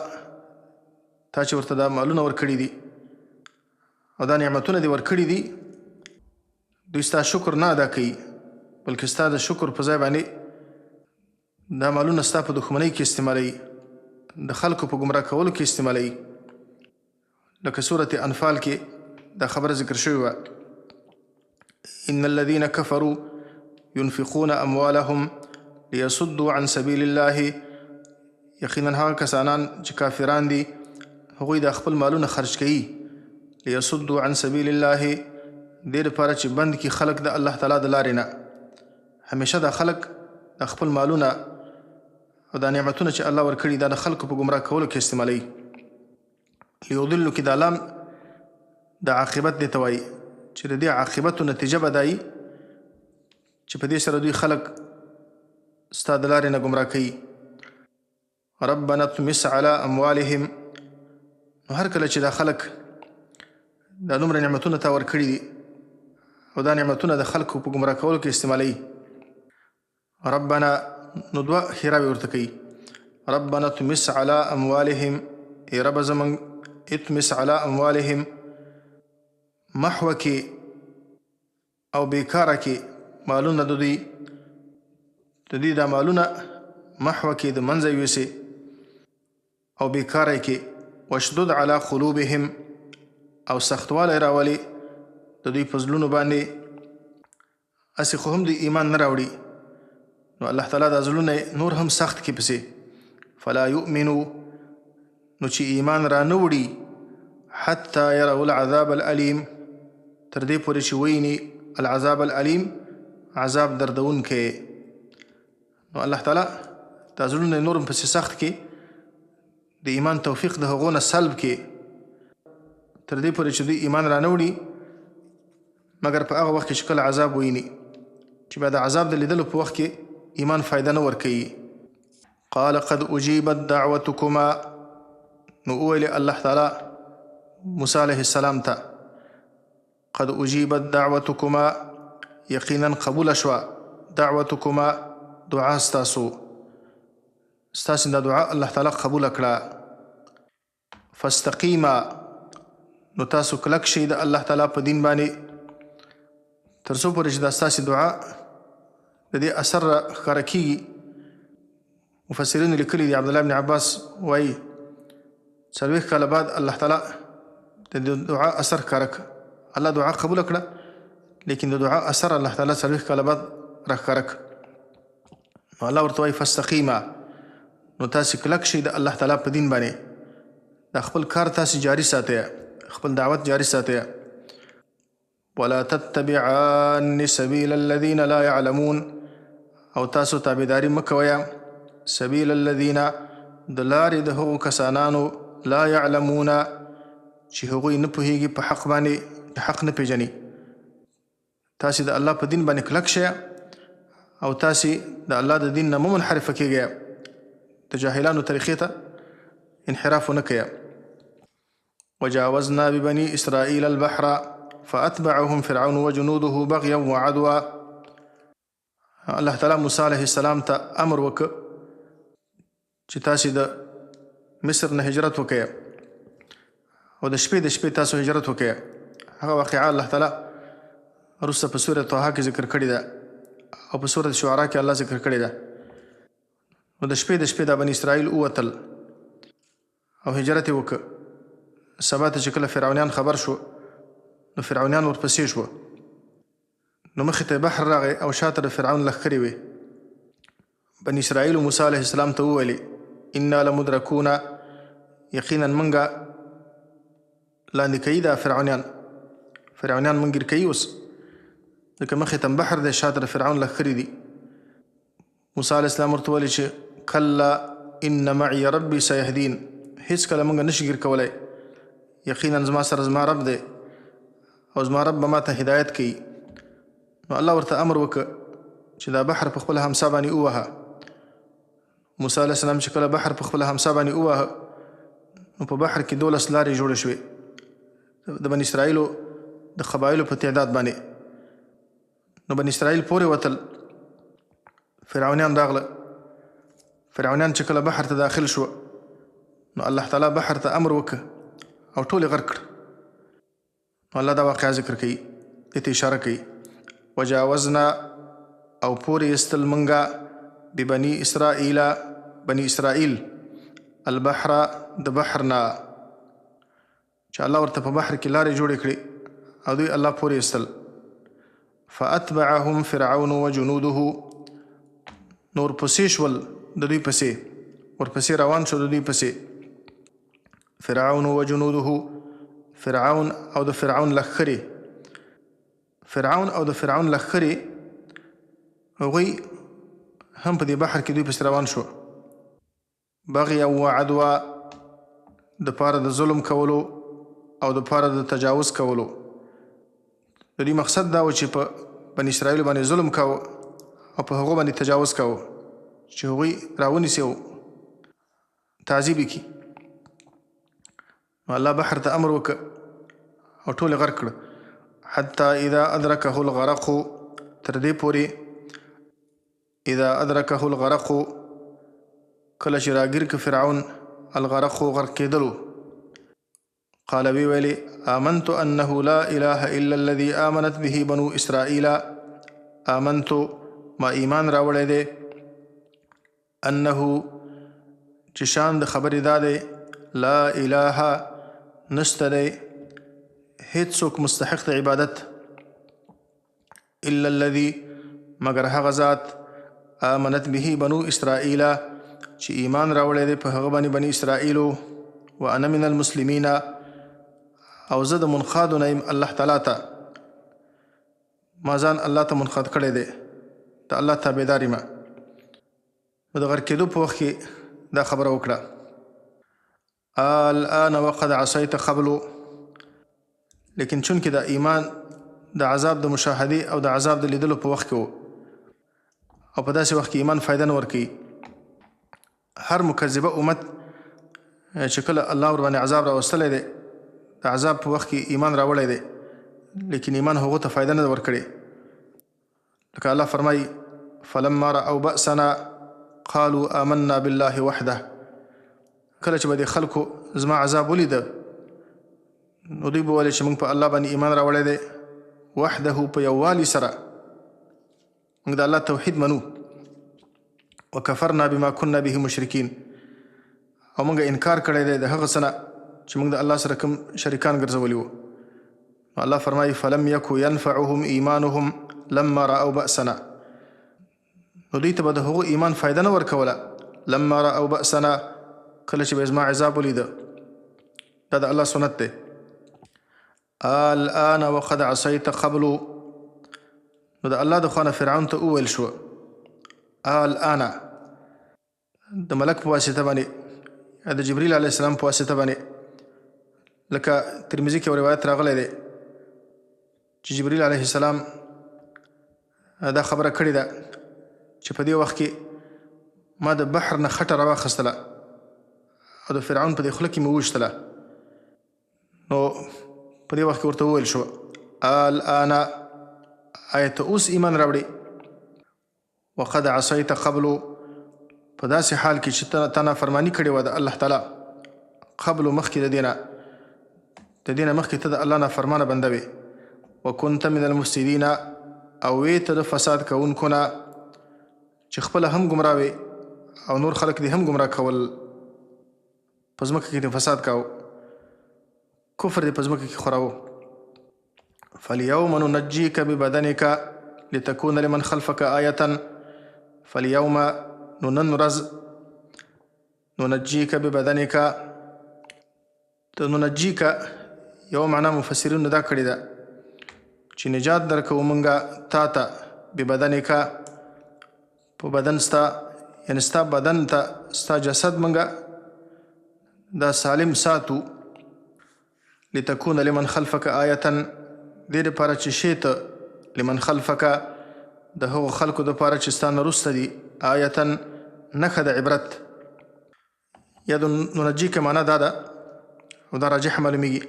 تا چې ورته دا مالونه ورکړي دي او دا نعمتونه دې ورکړي دي، دوی ستا شکر نه ادا کوي، بلکې ستا د شکر په ځای باندې دا مالونه ستا په دښمنۍ کې استعمالوي، د خلکو په ګمراه کولو کې استعمالوي. لکه سورة انفال کې دا خبره ذکر شوې وه، ان الذين كفروا ينفقون اموالهم ليصدوا عن سبيل الله، یقینا هغه کسانان چې کافران دي هغوی دا خپل مالونه خرج کوي، ليصدوا عن سبيل الله، دې لپاره چې بند کړي خلک د الله تعالی د لارې نه. همیشه دا خلک د خپل مالونه او دا نعمتونه چې الله ورکړي دا د خلکو په ګمراه کولو کې استعمالوي. لیضلوا کې دا لام د عاقبت دی ته وایي چې د دې عاقبت نتیجه به دایي چې په دې سره دوی خلک ستا د لارې نه ګمراه کوي. ربنا اطمس علی اموالهم، نو هر کله چې دا خلک دا دومره نعمتونه تا ورکړي دي او دا نعمتونه د خلکو په ګمراه کولو کې استعمالوي، ربنا، نو دوه ښېراوې ورته کوي، ربنا اطمس علی اموالهم، ای ربه زموږ، اطمس علی اموالهم، محوه کې او بیکاره کې مالونه د دوی، د دوی دا مالونه محوه کې د منځه یوسي او بیکاره کې، واشدد علی قلوبهم، او سختوالی راولي د دوی په زړونو باندې. هسې خو هم دوی ایمان نه راوړي، نو الله تعالی دا زړونه نور هم سخت کې پسې، فلا یؤمنو، نو چې ایمان را نه وړي، حتی یروا العذاب الالیم، تر دې پورې چې ویني العذاب الالیم، عذاب دردونکی. نو الله تعالی دا زړونه نور هم پسې سخت کې، د ایمان توفیق د هغو نه سلب کې، تر دې پورې چې دوی ایمان را نه وړي، مګر په هغه وخت کې چې کله عذاب ویني، چې بیا د عذاب د لیدلو په وخت کې ایمان فایده نه ورکوي. قال قد اجیبت دعوتکما، نو وویل الله تعالی موسی علیه السلام ته، قد اجیبت دعوتکما، یقینا قبوله شوه دعوتکما، دعا ستاسو، ستاسو دا دعا الله تعالی قبوله کړه. فاستقیما، نو تاسو کلک شئ د الله تعالی په دین باندې، تر څو پورې چې دا ستاسې دعا د دې اثر را ښکاره کېږي. مفسرینو لیکلي دي، عبدالله بن عباس وایي 40 کاله بعد الله تعالی د دعا اثر ښکاره کړ، الله دعا قبوله کړه، لیکن د دعا اثر الله تعالی 40 کاله بعد را ښکاره کړ. نو الله ورته وایي فاستقیما، نو تاسې کلک شئ د الله تعالی په دین باندې، دا خپل کار تاسې جاری ساتئ، خپل دعوت جاری ساتئ. ولا تتبعان سبیل الذین لا يعلمون، او تاسو تابعداري مه کوئ سبیل الذین، د لارې د هغو کسانانو، لا يعلمون، چې هغوی نه پوهیږي په حق باندې، حق نه پیژني. تاسې د الله په دین باندې کلک شئ او تاسې د الله د دین نه مه منحرفه کیږئ، د جاهلانو طریقې ته انحراف ونه کوئ. وجاوزنا ببني اسرائيل البحر فأتبعهم فرعون وجنوده بغيا وعدوا. الله تعالی موسی علیه السلام ته امر وکړ چې تاسو د مصر نه هجرت وکړئ او د شپې د شپې تاسو هجرت وکړئ. هغه واقعه الله تعالی وروسته په سورة طه کې ذکر کړې ده او په سورة شعراء کې الله ذکر کړې ده. نو د شپې د شپې دا بني اسرائیل ووتل او هجرت یې وکړ. سبا ته چې کله فرعونیان خبر شو نو فرعونیان ورپسې شو. نو مخې ته بحر راغی او شاته د فرعون لښکرې وې. بني اسرائیل موسی علیه السلام ته وویلې انا لمدرکون، یقینا مونږه لاندې کوي دا فرعونیان، فرعونیان مونږ ګیر کوي اوس، ځکه مخې ته بحر دی، شاته د فرعون لښکرې دي. موسی علیه السلام ورته وویل چې کلا ان معي ربي سیهدین، هیڅکله مونږ نشي ګیر کولی، یقینا زما سره زما رب دی او زما رب به ما ته هدایت کوي. نو الله ورته امر وکړ چې دا بحر په خپله همسا باندې ووهه. موسی علیه السلام چې کله بحر په خپله همسا باندې وواهه نو په بحر کې 12 لارې جوړې شوې د بني اسرائیلو د قبایلو په تعداد باندې. نو بني اسرائیل پورې وتل، فرعونیان راغله. فرعونیان چې کله بحر ته داخل شو نو الله تعالی بحر ته امر وکړ او ټول یې غرق کړ. نو الله دا واقعه ذکر کوي، دې ته اشاره کوي، وجاوزنا او پورې ایستل مونږه ببني اسرائیل، بني اسرائیل البحر د بحر نه، چې الله ورته په بحر کې لارې جوړې کړې او دوی الله پورې ایستل. فاتبعهم فرعون وجنوده، نور پسې شول د دوی پسې، ورپسې روان شو د دوی پسې فرعون وجنوده، فرعون او د فرعون لښکرې، فرعون او د فرعون لښکرې هغوی هم په دې بحر کې دوی پسې روان شو. بغیا و عدوا، د پاره د ظلم کولو او د پاره د تجاوز کولو. د دې مقصد دا و چې په بني اسرائیل باندې ظلم کاوه او په هغو باندې تجاوز کاوه چې هغوی راونیسي او تعذیب یې کړي. نو الله بحر ته امر وکړ او ټول یې غرق کړ. حتی اذا ادرکه الغرق، تر دې پورې اذا ادرکه الغرق، کله چې راګیر که فرعون الغرق غرق کېدلو، قال وی ویلې آمنت انه لا اله الا الذي آمنت به بنو اسرائیل، آمنت ما ایمان راوړی دی، انه چې شان د خبرې دا دی، لا اله نشته دی هیڅوک مستحق د عبادت الا الذي مګر هغه ذات آمنت به بنو اسرائیل چې ایمان راوړی دی په هغه باندې بني اسرائیلو، وانا من المسلمین او زه د منقادو نه یم الله تعالی ته، ما ځان الله ته منقاد کړی دی، د الله تابعدار یم. نو د غرق کېدو په وخت کې دا خبره وکړه، الان وقد عصیت قبل، لیکن چونکې دا ایمان د عذاب د مشاهدې او د عذاب د لیدلو په وخت کې و او په داسې وخت کې ایمان فایده نه ورکوي. هر مکذبه امت چې کله الله ورباندې عذاب راوستلی دی د عذاب په وخت کې ایمان راوړی دی، لیکن ایمان هغو ته فایده نه ده ورکړې. لکه الله فرمایي فلما رأوا بأسنا قالوا آمنا بالله وحده، کله چې به دې خلکو زما عذاب ولیده نو دوی به ویل چې موږ په الله باندې ایمان راوړی دی وحده په یووالي سره، موږ د الله توحید منو، وکفرنا بما كنا به مشرکین، او موږ انکار کړی دی د هغه څه نه چې موږ د الله سره کوم شریکان ګرځولي وو. نو الله فرمایي فلم یکو ینفعهم ایمانهم لما رأوا بأسنا، نو دوی ته به د هغو ایمان فایده نه ورکوله لما رأوا بأسنا، کله چې به زما عذاب ولیده. دا د الله سنت دی. الان وقد عصیت قبل، نو د الله د خوا نه فرعون ته وویل شو الان د ملک په واسطه باندې، د جبرئیل علیه السلام په واسطه باندې، لکه ترمذي کې روایت راغلی دی چې جبرئیل علیه السلام دا خبره کړې ده چې په دې وخت کې ما د بحر نه خټه راواخیستله او د فرعون په دې خوله کې مې وویشتله. نو په دې وخت کې ورته وویل شو الان، آیا ته اوس ایمان راوړې؟ وقد عصیت قبل، په داسې حال کې چې تا نافرماني کړې وه د الله تعالی قبل مخکې د دې نه، د دې نه مخکې ته د الله نافرمانه بنده وې، وکنت من المفسدین، او وې ته د فساد کوونکو نه چې خپله هم ګمراه وې او نور خلک دې هم ګمراه کول، په ځمکه کې دې فساد کاوه، کفر دې په ځمکه کې خوراوه. فاليوم ننجيك ببدنك لتكون لمن خلفك آية. فاليوم نو نن ورځ، ننجيك ببدنك، د ننجيك یو معنا مفسرینو دا کړې ده چې نجات درکوو مونږه تا ته، ببدنک په بدن ستا، یعنی ستا بدن ته، ستا جسد مونږه دا سالم ساتو. لتكون لمن خلفك آیة، دې لپاره چې شې ته، لمن خلفک د هغو خلکو دپاره چې ستا نه وروسته دي، آیة نښه د عبرت. یا د ننجیک معنا دا ده او دا راجح معلومیږي.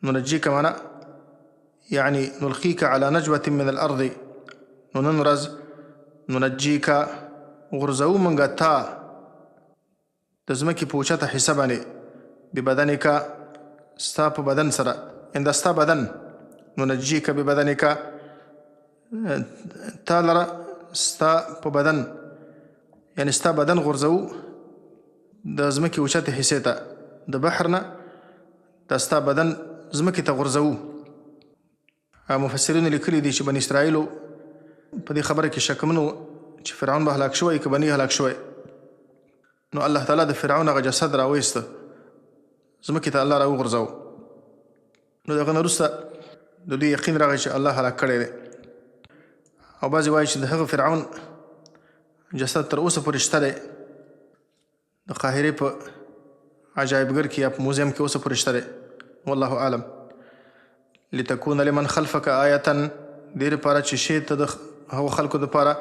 ننجیک معنا یعنی نلقیک علی نجوة من الارض. نو نن ورځ ننجیک غورځوو مونږه تا د ځمکې په اوچته حصه باندې، ببدنک ستا په بدن سره، یعنی دا ستا بدن، ننجیک ببدنک تا لره ستا په بدن، یعنی ستا بدن غورځوو د ځمکې اوچتې حصې ته، د بحر نه دا ستا بدن ځمکې ته غورځوو. مفسرینو لیکلي دي چې بني اسرائیلو په دې خبره کې شکمن وو چې فرعون به هلاک شوی که به نه هلاک شوی. نو الله تعالی د فرعون هغه جسد راوایسته، ځمکې ته الله راوغورځاوه. نو د هغه نه وروسته د دوی یقین راغی چې الله هلاک کړی دی. او بعضې وایي چې د هغه فرعون جسد تر اوسه پورې شته دی، د قاهرې په عجایبګر کې یا په موزیم کې اوسه پورې شته دی، والله اعلم. لتكون لمن خلفك آیة، دې لپاره چې شې ته د هغو خلکو دپاره،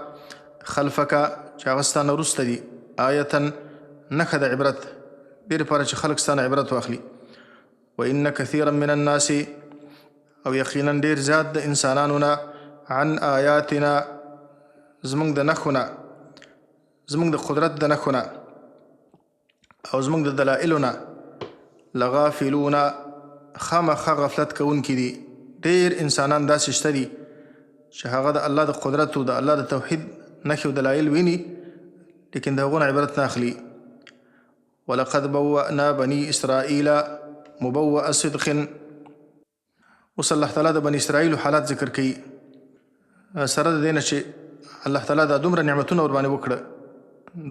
خلفک چې هغه ستا نه وروسته دي، آیة نښه د عبرت، دې لپاره چې خلک ستا نه عبرت واخلي. وان کثیرا من الناس، او یقینا ډیر زیات د انسانانو نه، عن آیاتنا زمونږ د نښو نه، زمونږ د قدرت د نښو نه او زمونږ د دلایلو نه، لغافلون خامخا غفلت کوونکي دي. ډیر انسانان داسې شته دي چې هغه د الله د قدرت او د الله د توحید نښې او دلایل ویني، لیکن د هغو نه عبرت نه اخلي. ولقد بوأنا بني اسرائیل مبوأ صدق. اوس الله تعالی د بني اسرائیل حالات ذکر کوي، سره د دې نه چې الله تعالی دا دومره نعمتونه ورباندې وکړه،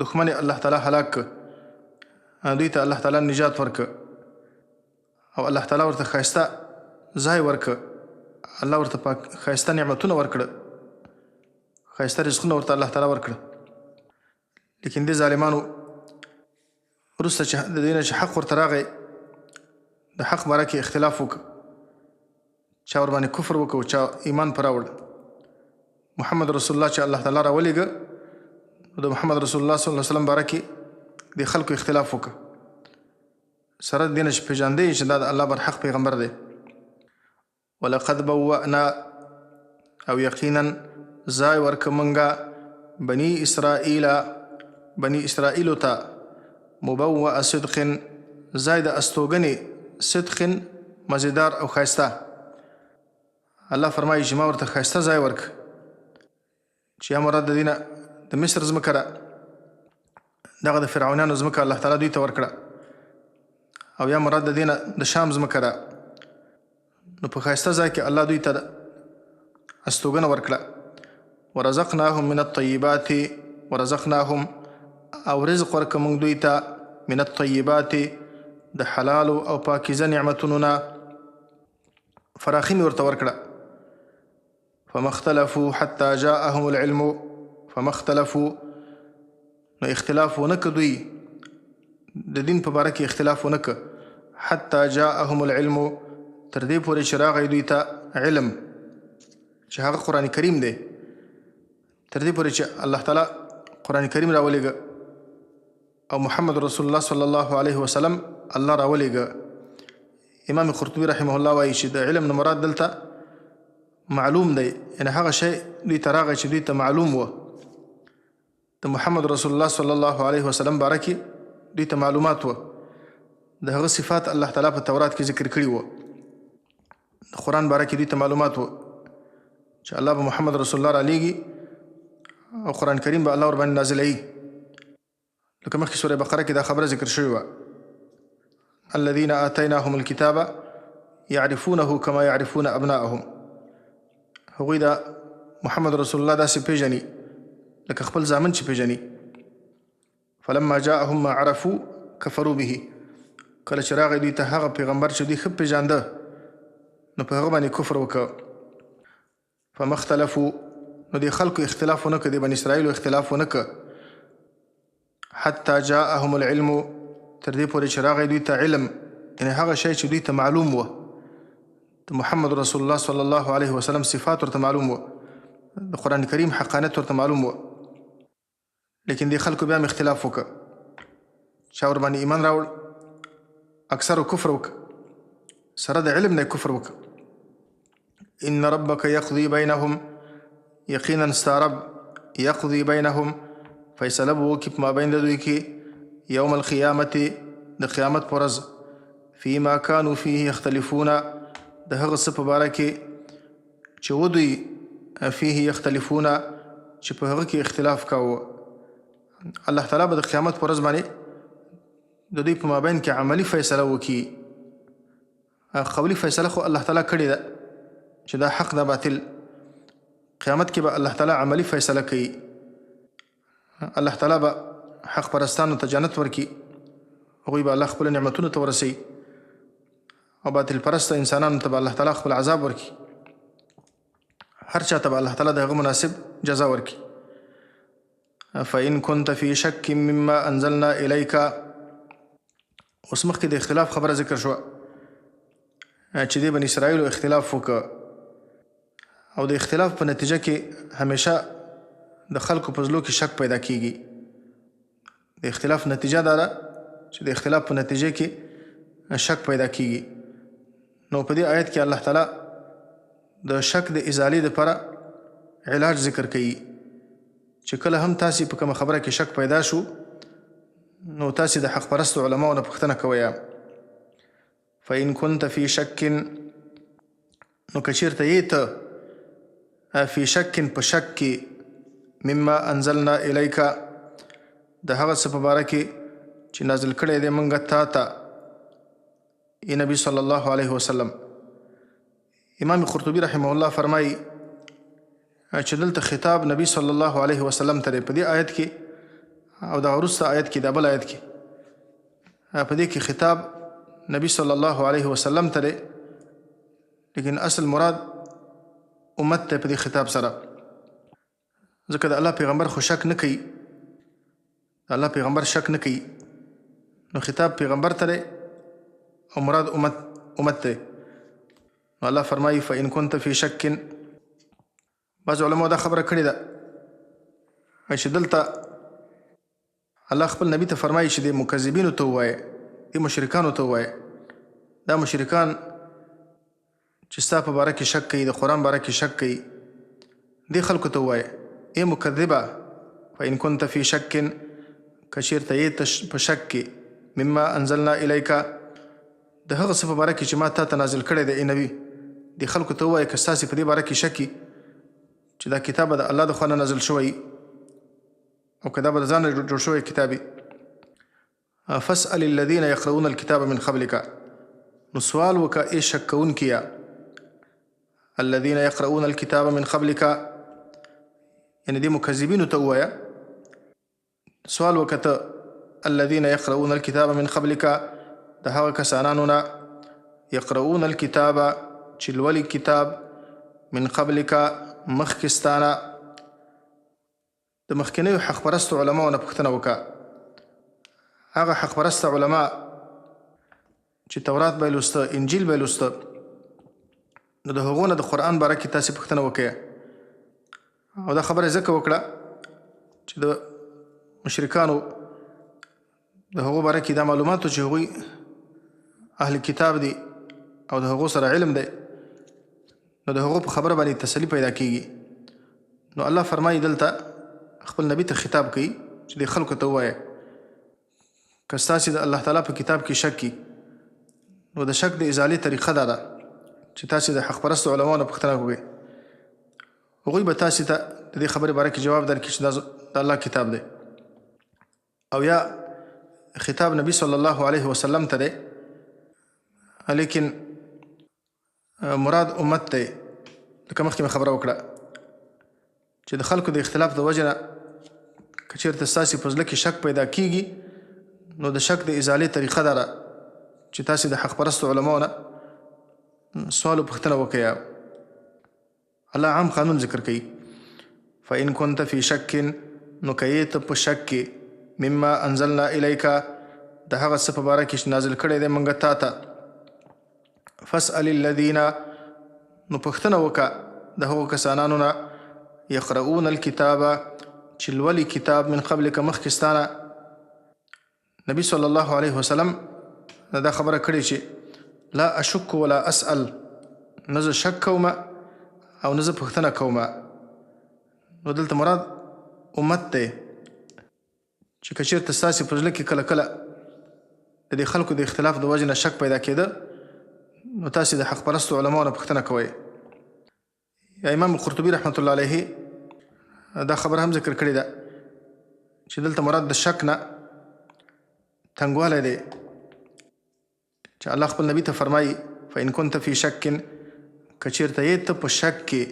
دښمن یې الله تعالی هلاک کړ، دوی ته الله تعالی نجات ورکړ او الله تعالی ورته ښایسته ځای ورکړ، الله ورته پاک ښایسته نعمتونه ورکړه، ښایسته رزقونه ورته الله تعالی ورکړه. لیکن دې ظالمانو وروسته چې د دې نه چې حق ورته راغی، د حق باره کې اختلاف وکړ، چا ورباندې کفر وکړ، چا ایمان پر راوړ. محمد رسول الله چې الله تعالی راولېږه، د محمد رسول الله صلی الله علیه وسلم باره کې د خلکو اختلاف وکړ، سره د دې نه چې پېژانده یې چې دا د الله برحق پیغمبر دی. ولقد بوأنا، او یقینا ځای ورکړ مونږه بني اسرائیل، بني اسرائیلو ته، مبوأ صدق ځای د استوګنې، صدق مزیدار او ښایسته. الله فرمایي چې ما ورته ښایسته ځای ورکړ، چې یا مراد د دې نه د مصر ځمکه ده، دغه د فرعونانو ځمکه الله تعالی دوی ته ورکړه، او یا مراد د دې نه د شام ځمکه ده. نو په ښایسته ځای کې الله دوی ته استوګنه ورکړه. ورزقناهم من الطیبات، ورزقناهم او رزق ورکړ موږ دوی ته، من الطیبات د حلالو او پاکیزه نعمتونو نه فراخي مې ورته ورکړه. فما اختلفوا حتى جاءهم العلم، فما اختلفوا نو اختلاف ونه که دوی د دین په باره کې اختلاف ونه که، حتی جاءهم العلم تر دې پورې چې راغی دوی ته علم، چې هغه قرآن کریم دی، تر دې پورې چې الله تعالی قرآن کریم راولېږه او محمد رسول الله صلی الله علیه وسلم الله راولېږه. امام قرطبي رحمه الله وایي چې د علم نه مراد دلته معلوم دی، یعنی هغه شی دوی ته راغی چې دوی ته معلوم و، د محمد رسول الله صلی الله علیه وسلم باره کې دوی ته معلومات و، د هغه صفات الله تعالی په تورات کې ذکر کړي وو، د قرآن باره کې دوی ته معلومات و چې الله به محمد رسول الله رالیږي او قرآن کریم به الله ورباندې نازلوي. لکه مخکې سوره بقره کې دا خبره ذکر شوې وه، الذين آتيناهم الكتاب يعرفونه كما يعرفون أبناءهم. هغوی دا محمد رسول الله داسې پیژني لکه خپل زامن چې پیژني. فلما جاءهم ما عرفوا كفروا به، کله چې راغی دوی ته هغه پیغمبر چې دوی ښه پیژانده نو په هغه باندې کفر وکړ. فما اختلفوا، نو دې خلکو اختلاف ونه کړ، د بني اسرائیلو اختلاف ونه کړ، حتی جاءهم العلم، تر دې پورې چې راغی دوی ته علم، یعنې هغه شی چې دوی ته معلوم و، د محمد رسول الله صلی الله علیه وسلم صفات ورته معلوم و، د قرآن کریم حقانیت ورته معلوم و، لیکن دې خلکو بیا هم اختلاف وکړ. چا ورباندې ایمان راوړ، اکثرو کفر وکړ، سره د علم نه کفر وکړ. ان ربک یقضي بینهم، یقینا ستا رب یقضي بینهم، فیصله به وکړي په مابین د دوی کې یوم القیامت، د قیامت پر ورځ، فیما کانو فیه یختلفون، د هغه څه په باره کې چې و دوی فیه یختلفون، چې په هغه کې اختلاف کاوه. الله تعالی به د قیامت پر ورځ باندې د دوی په مابین کې عملي فیصله وکړي. قولی فیصله خو الله تعالی کړې ده چې دا حق ده باطل، قیامت کې به الله تعالی عملی فیصله کوي. الله تعالی به حق پرستانو ته جنت ورکړي، هغوی به الله خپلو نعمتونو ته ورسوي، او باطل پرسته انسانانو ته به الله تعالی خپل عذاب ورکړي. هر چا ته به الله تعالی د هغه مناسب جزا ورکړي. فإن كنت في شک مما أنزلنا إليك، اوس مخکې د اختلاف خبره ذکر شوه چې د بني اسرائیلو اختلاف وکړ، او د اختلاف په نتیجه کې همیشه د خلکو په زړو کې شک پیدا کیږي. د اختلاف نتیجه دا ده چې د اختلاف په نتیجه کې شک پیدا کیږي. نو په دې آیت کې الله تعالی د شک د ازالې لپاره علاج ذکر کوي چې کله هم تاسې په کومه خبره کې شک پیدا شو نو تاسې د حق پرستو علماو نه پوښتنه کوئ. فإن كنت في شک، نو که چېرته یې ته فی شک، په شک کې، مما انزلنا الیک، د هغه څه په باره کې چې نازل کړی دی مونږ تا ته ای نبی صلی الله علیه وسلم. امام قرطبي رحمه الله فرمایي چې دلته خطاب نبی صلی الله علیه وسلم ته دی په دې آیت کې او دا وروسته آیت کې، دا بل آیت کې، په دې کې خطاب نبی صلی الله علیه وسلم ته دی، لیکن اصل مراد امت ته په دې خطاب سره، ځکه د الله پیغمبر خو شک نه کوي، د الله پیغمبر شک نه کوي، نو خطاب پیغمبر ته دی او مراد امت دی. نو الله فرمایي فإن كنت في شک. بعض علماو دا خبره کړې ده چې دلته الله خپل نبی ته فرمایي چې د مکذبینو ته ووایه، د مشرکانو ته ووایه، دا مشرکان چې ستا په باره کې شک کوي، د قرآن باره کې شک کوي، دې خلکو ته ووایه ای مکذبه، فإن كنت في شک، که چېرته یې ته په شک کې، مما انزلنا الیک، د هغه څه په باره کې چې ما تا ته نازل کړی دی ای نبی، دې خلکو ته ووایه که ستاسې په دې باره کې شک چې دا کتاب به د الله د خوا نه نازل شوی او که دا به د ځانه جوړ شوی کتاب وي. فاسأل الذين يقرؤون الكتاب من قبلك، نو سوال وکړه ای شک کوونکیه، الذين يقرؤون الكتاب من قبلك، یعنې دې مکذبینو ته ووایه، سوال وکړه ته الذين يقرؤون الكتاب من قبلك، د هغه کسانانو نه يقرؤون الكتاب چې لولي کتاب من قبلك مخکې ستا نه، د مخکنیو حق پرستو علماو نه پوښتنه وکړه، هغه حق پرسته علما چې تورات به یې لوسته، انجیل به یې لوسته، نو د هغو نه د قرآن باره کې تاسې پوښتنه وکړئ. او دا خبره ځکه وکړه چې د مشرکانو د هغو باره کې دا معلومات چې هغوی اهل کتاب دي او د هغو سره علم دی، نو د هغو په خبره باندې تسلی پیدا کیږي. نو الله فرمایي دلته خپل نبی ته خطاب کوي چې د خلکو ته ووایه که ستاسې د الله تعالی په کتاب کې شک کی، نو د شک د ازالې طریقه دا ده چې تاسې د حق پرستو علماو نه پوښتنه وکړئ، هغوی به تاسې ته د دې خبرې باره کې جواب درکړي چې دا د الله کتاب دی. او یا خطاب نبی صلی الله علیه وسلم ته دی، لیکن مراد امت دی. لکه مخکې مې خبره وکړه چې د خلکو د اختلاف د وجې نه که چېرته ستاسې په زړه کې شک پیدا کیږي، نو د شک د ازالې طریقه دا ده چې تاسې د حق پرستو علماو نه سوال او پوښتنه وکړئ. الله عام قانون ذکر کوي، فإن كنت في شک، نو که یې ته په شک کې، مما انزلنا الیک، د هغه څه په باره کې چې نازل کړی دی مونږ تا ته، فاسأل الذین، نو پوښتنه وکړه د هغو کسانانو نه، یقرؤون الکتاب، چې لولي کتاب، من قبلک، مخکې ستا نه. نبی صلی الله علیه وسلم دا خبره کړې چې لا اشک ولا اسأل، نه زه شک کوم او نه زه پوښتنه کوم. نو دلته مراد امت دی چې که چېرته ستاسې په زړه کې کله کله د دې خلکو د اختلاف د وجې نه شک پیدا کېده، نو تاسې د حق پرستو علماو نه پوښتنه کوئ. یا امام قرطبي رحمت الله علیه دا خبره هم ذکر کړې ده چې دلته مراد د شک نه تنګوالی دی، چې الله خپل نبی ته فرمایي فإن كنت في شک، که چېرته یې ته په شک کې،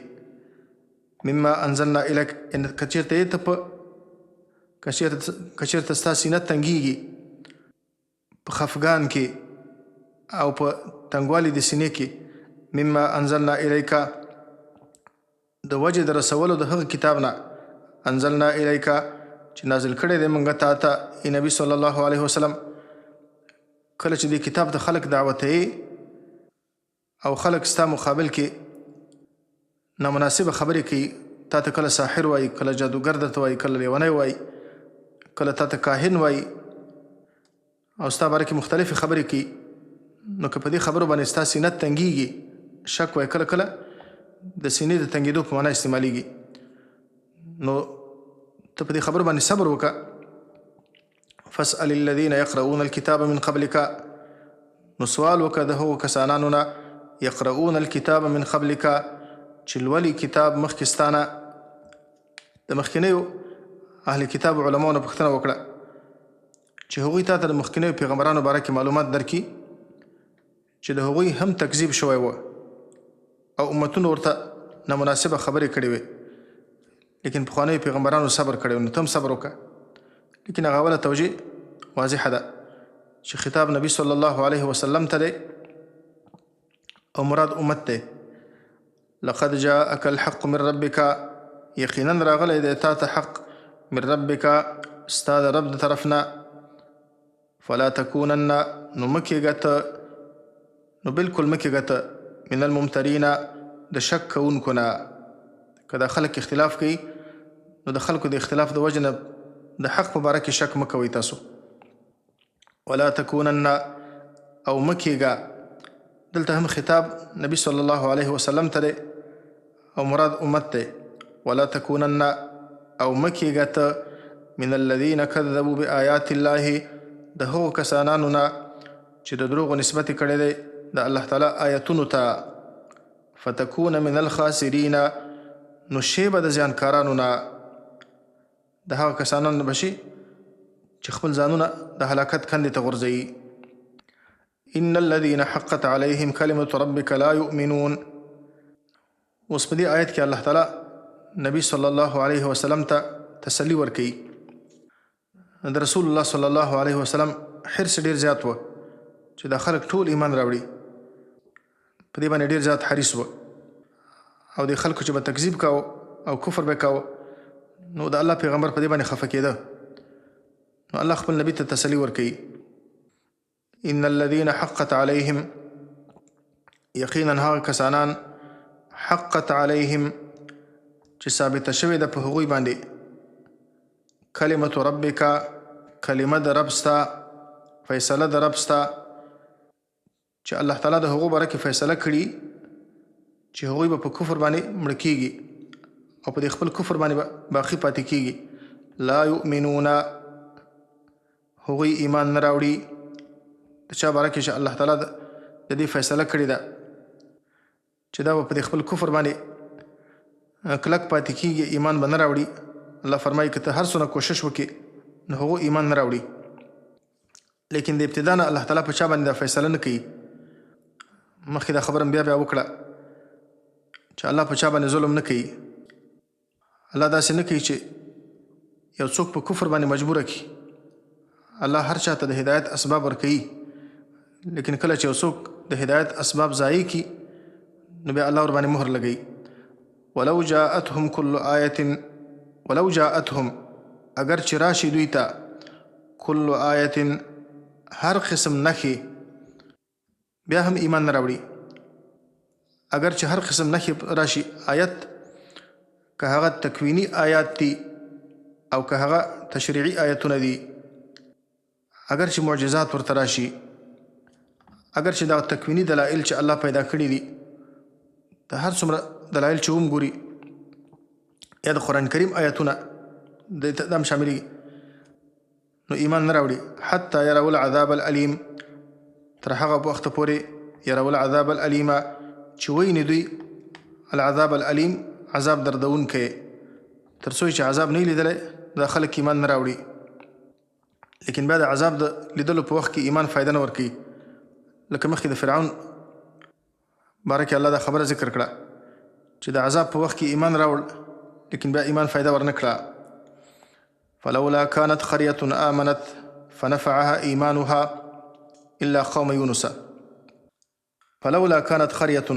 مما انزلنا الیک، ان که چېرته یې ته په که چېرته ستا سینه تنګیږي په خفګان کې او په تنګوالي د سینې کې، مما انزلنا الیک، د وجې د رسولو د هغه کتاب نه، انزلنا الیک، چې نازل کړی دی مونږ تا ته ای نبی صلی الله علیه وسلم. کله چې دې کتاب ته خلک دعوتوي او خلک ستا مقابل کې نامناسبه خبرې کوي، تا ته کله ساحر وایي، کله جادوګر درته وایي، کله لیونی وایي، کله تا ته کاهن وایي او ستا باره کې مختلفې خبرې کوي، نو که په دې خبرو باندې ستا سینه تنګیږي، شک وایي کله کله د سینې د تنګېدو په معنا استعمالیږي، نو ته په دې خبرو باندې صبر وکړه. فاسأل الذين يقرؤون الكتاب من قبلك، نو سوال وکړه د هغو کسانانو نه، يقرؤون الكتاب من قبلك، چې لولي کتاب مخکې ستا نه. د مخکنیو اهل کتاب علماو نه پوښتنه وکړه چې هغوی تا ته د مخکنیو پیغمبرانو باره کې معلومات درکړي چې د هغوی هم تکذیب شوی و او امتونو ورته نامناسبه خبرې کړې وې، لیکن پخوانیو پیغمبرانو صبر کړی، نو ته هم صبر وکړه. لیکن هغه اوله توجیه واضحه ده چې خطاب نبی صلی الله علیه وسلم ته دی او مراد امت دی. لقد جاءك الحق من ربك، یقینا راغلی دی تا ته حق، من ربک، ستا د رب د طرف نه، فلا تکونن، نو مه کېږه ته، نو بالکل مه کېږه ته، من الممترین، د شک کوونکو نه. که دا خلک اختلاف کوي، نو د خلکو د اختلاف د وجې نه د حق په باره کې شک مه کوئ تاسو. ولا تکونن، او مه کېږه، دلته هم خطاب نبی صلی الله علیه وسلم ته دی او مراد امت دی. ولا تکونن، او مه کېږه ته، من الذین کذبوا بآیات الله، د هغو کسانانو نه چې د دروغو نسبت یې کړی دی د الله تعالی آیتونو ته، فتکون من الخاسرین، نو شی به د زیانکارانو نه، د هغه کسانو نه به شي چې خپل ځانونه د هلاکت کندې ته غورځوي. ان الذين حقت عليهم كلمة ربك لا يؤمنون. اوس په دې آیت کې الله تعالی نبی صلی الله علیه وسلم ته تسلی ورکوي. د رسول الله صلی الله علیه وسلم حرص ډیر زیات و چې دا خلک ټول ایمان راوړي، په دې باندې ډیر زیات حریص و، او د خلکو چې به تکذیب کاوه او کفر به کاوه، نو د الله پیغمبر په دې باندې خفه کېده. نو الله خپل نبی ته تسلی ورکوي، ان الذين حقت عليهم، یقینا هغه کسانان، حقت عليهم، چې ثابته شوې ده په هغوی باندې، کلمة ربک، کلمه د رب ستا، فیصله د رب ستا، چې الله تعالی د هغو باره کې فیصله کړي چې هغوی به په کفر باندې مړه کیږي او په دې خپل کفر باندې به باقي پاتې کیږي، لا یؤمنون، هغوی ایمان نه راوړي. د چا باره کې چې الله تعالی د دې فیصله کړې ده چې دا به په دې خپل کفر باندې کلک پاتې کیږي، ایمان به نه راوړي، الله فرمایي که ته هر څونه کوشش وکړې نو هغو ایمان نه راوړي. لیکن د ابتدا نه الله تعالی په چا باندې دا فیصله نه کوي. مخکې دا خبره بیا بیا وکړه چې الله په چا باندې ظلم نه کوي. الله داسې نه کوي چې یو څوک په کفر باندې مجبور کړي. الله هر چا ته د هدایت اسباب ورکوي، لیکن کله چې یو څوک د هدایت اسباب ضایع کړي نو بیا الله ورباندې مهر لګوي. ولو جاءتهم كل آیة، ولو جاءتهم اگر چې راشي دوی ته كل آیة هر قسم نښې، بیا هم ایمان نه راوړي. اگر چې هر قسم نښې راشي، آیت که هغه تکویني آیات دي او که هغه تشریعي آیتونه دي، اگر چې معجزات ورته راشي، اگر چې دا تکویني دلایل چې الله پیدا کړي دي، د هر څومره دلایل چې هم ګوري یا د قرآن کریم آیتونه د ته هم شاملېږي، نو ایمان نه راوړي. حتی يروا العذاب الألیم، تر هغه وخته پورې يروا العذاب الألیم چې ویني دوی العذاب الألیم، عذاب دردونکی. تر څو چې عذاب نه لیدلی دا خلک ایمان نه راوړي. لیکن بیا د عذاب د لیدلو په وخت کې ایمان فایده نه ورکوي. لکه مخکې د فرعون باره کې الله دا خبره ذکر کړه چې د عذاب په وخت کې ایمان راوړ، لیکن بیا ایمان فایده ورنه کړه. فلولا كانت قرية آمنت فنفعها إيمانها إلا قوم يونس. فلولا كانت قرية،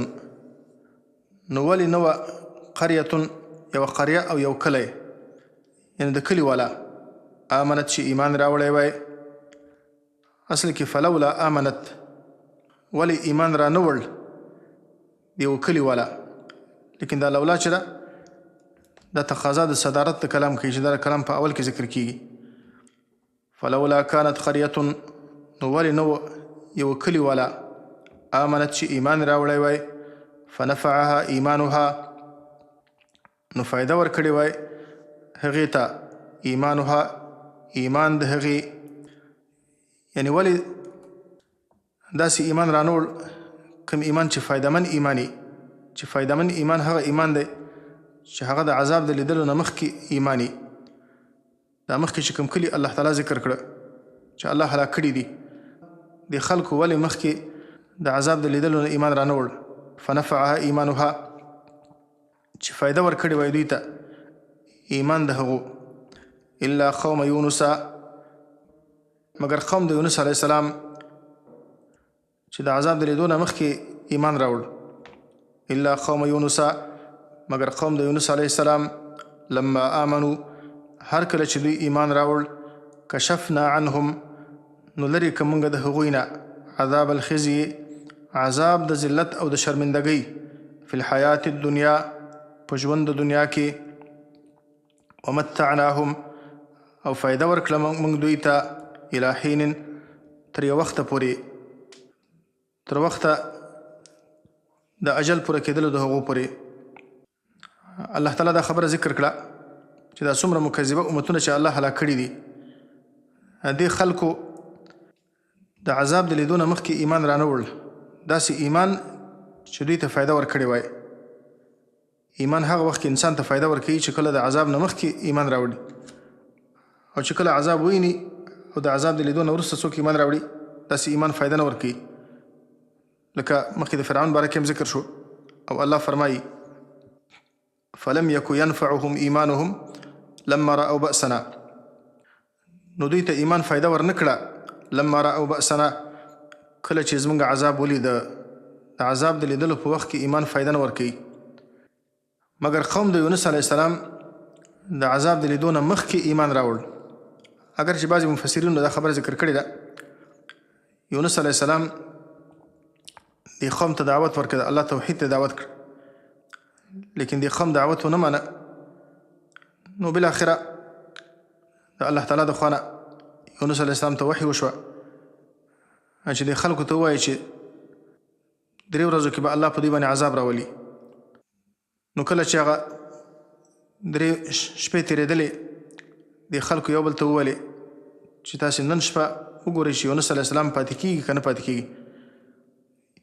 نو ولې نه وه قرية یوه قریه او یو کلی، یعنې د کلي والا، آمنت چې ایمان راوړی وای. اصل کې فلولا آمنت، ولې ایمان را نه وړ د یو کلي والا، لیکن دا لولا چې ده دا تقاضا د صدارت د کلام کوي چې دا کلام په اول کې ذکر کیږي. فلولا كانت قرية، نو ولې نه یو کلي والا آمنت چې ایمان راوړی وای، فنفعها ایمانها، نو فایده ورکړې وای هغې ته ایمانها، ایمان د هغې. یعنې ولې داسې ایمان رانوړ کوم ایمان چې فایدهمن ایمانی، چې فایدهمن ایمان هغه ایمان دی چې هغه د عذاب د لیدلو نه مخکې ایمانی. دا مخکې چې کوم کلي الله تعالی ذکر کړه چې الله هلاک کړي دي، د خلکو ولې مخکې د عذاب د لیدلو نه ایمان رانه وړ؟ فنفعها ایمانها، چې فایده ورکړې وای دوی ته ایمان د هغو. الا قوم یونس، مګر قوم د یونس علیه السلام چې د عذاب د لیدو نه مخکې ایمان راوړ. الا قوم یونس، مګر قوم د یونس علیه السلام، لما آمنو، هر کله چې دوی ایمان راوړ، کشفنا عنهم، نو لرې که موږ د هغوی نه عذاب الخزي، عذاب د ذلت او د شرمندګۍ، فی الحیات الدنیا، په ژوند د دنیا کې، ومتعناهم، او فایده ورکړه موږ دوی ته، الی حین، تر یو وخته پورې، تر وخته د اجل پوره کېدلو د هغو پورې. الله تعالی دا خبره ذکر کړه چې دا څومره مکذبه امتونه چې الله هلاک کړي دي، دې خلکو د عذاب د لیدو نه مخکې ایمان رانه وړل، داسې ایمان چې دوی ته فایده ورکړې وای. ایمان هغه وخت کې انسان ته فایده ورکوي چې کله د عذاب نه مخکې ایمان راوړي، او چې کله عذاب ویني او د عذاب د لیدو نه وروسته څوک ایمان راوړي، داسې ایمان فایده نه ورکوي. لکه مخکې د فرعون باره کې هم ذکر شو، او الله فرمایي فلم يك ينفعهم ایمانهم لما رأوا بأسنا، نو دوی ته ایمان فایده ورنکړه لما رأوا بأسنا، کله چې زمونږ عذاب ولید، د عذاب د لیدلو په وخت کې ایمان فایده نه ورکوي. مګر قوم د یونس علیه السلام د عذاب د لیدو نه مخکې ایمان راوړ. اګر چې بعضې مفسرینو دا خبره ذکر کړې ده، یونس علیه السلام د قوم ته دعوت ورکړ، الله توحید ته دعوت کړ، لیکن د قوم دعوت ونه منه. نو بالاخره د الله تعالی د خوا نه یونس علیه السلام ته وحي وشوه چې د خلکو ته ووایي چې درې ورځو کې به الله په دوی باندې عذاب راولي. نو کله چې هغه درې شپې تېرېدلې، د خلکو یو بل ته وویلې چې تاسې نن شپه وګورئ چې یونس علیه السلام پاتې کېږي که نه پاتې کېږي.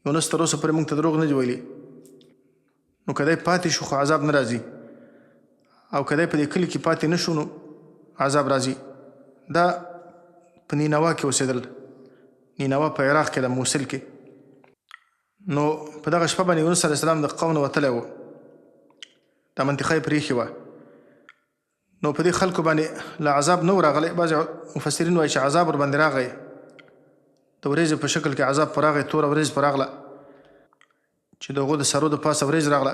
یونس تر اوسه پورې موږ ته دروغ نه دي ویلي، نو که دی پاتې شو خو عذاب نه راځي، او که دی په دې کلي کې پاتې نه شو نو عذاب راځي. دا په نینوا کې اوسېدل. نینوا په عراق کې ده، موصل کې. نو په دغه شپه باندې یونس علیه السلام د قوم نه وتلی و، دا منطقه یې پرېښې وه. نو په دې خلکو باندې لا عذاب نه و راغلی. بعضې مفسرین وایي چې عذاب ورباندې راغی، د ورېځې په شکل کې عذاب پر راغی، توره ورېځ پر راغله چې د هغو د سرو د پاسه ورېځ راغله.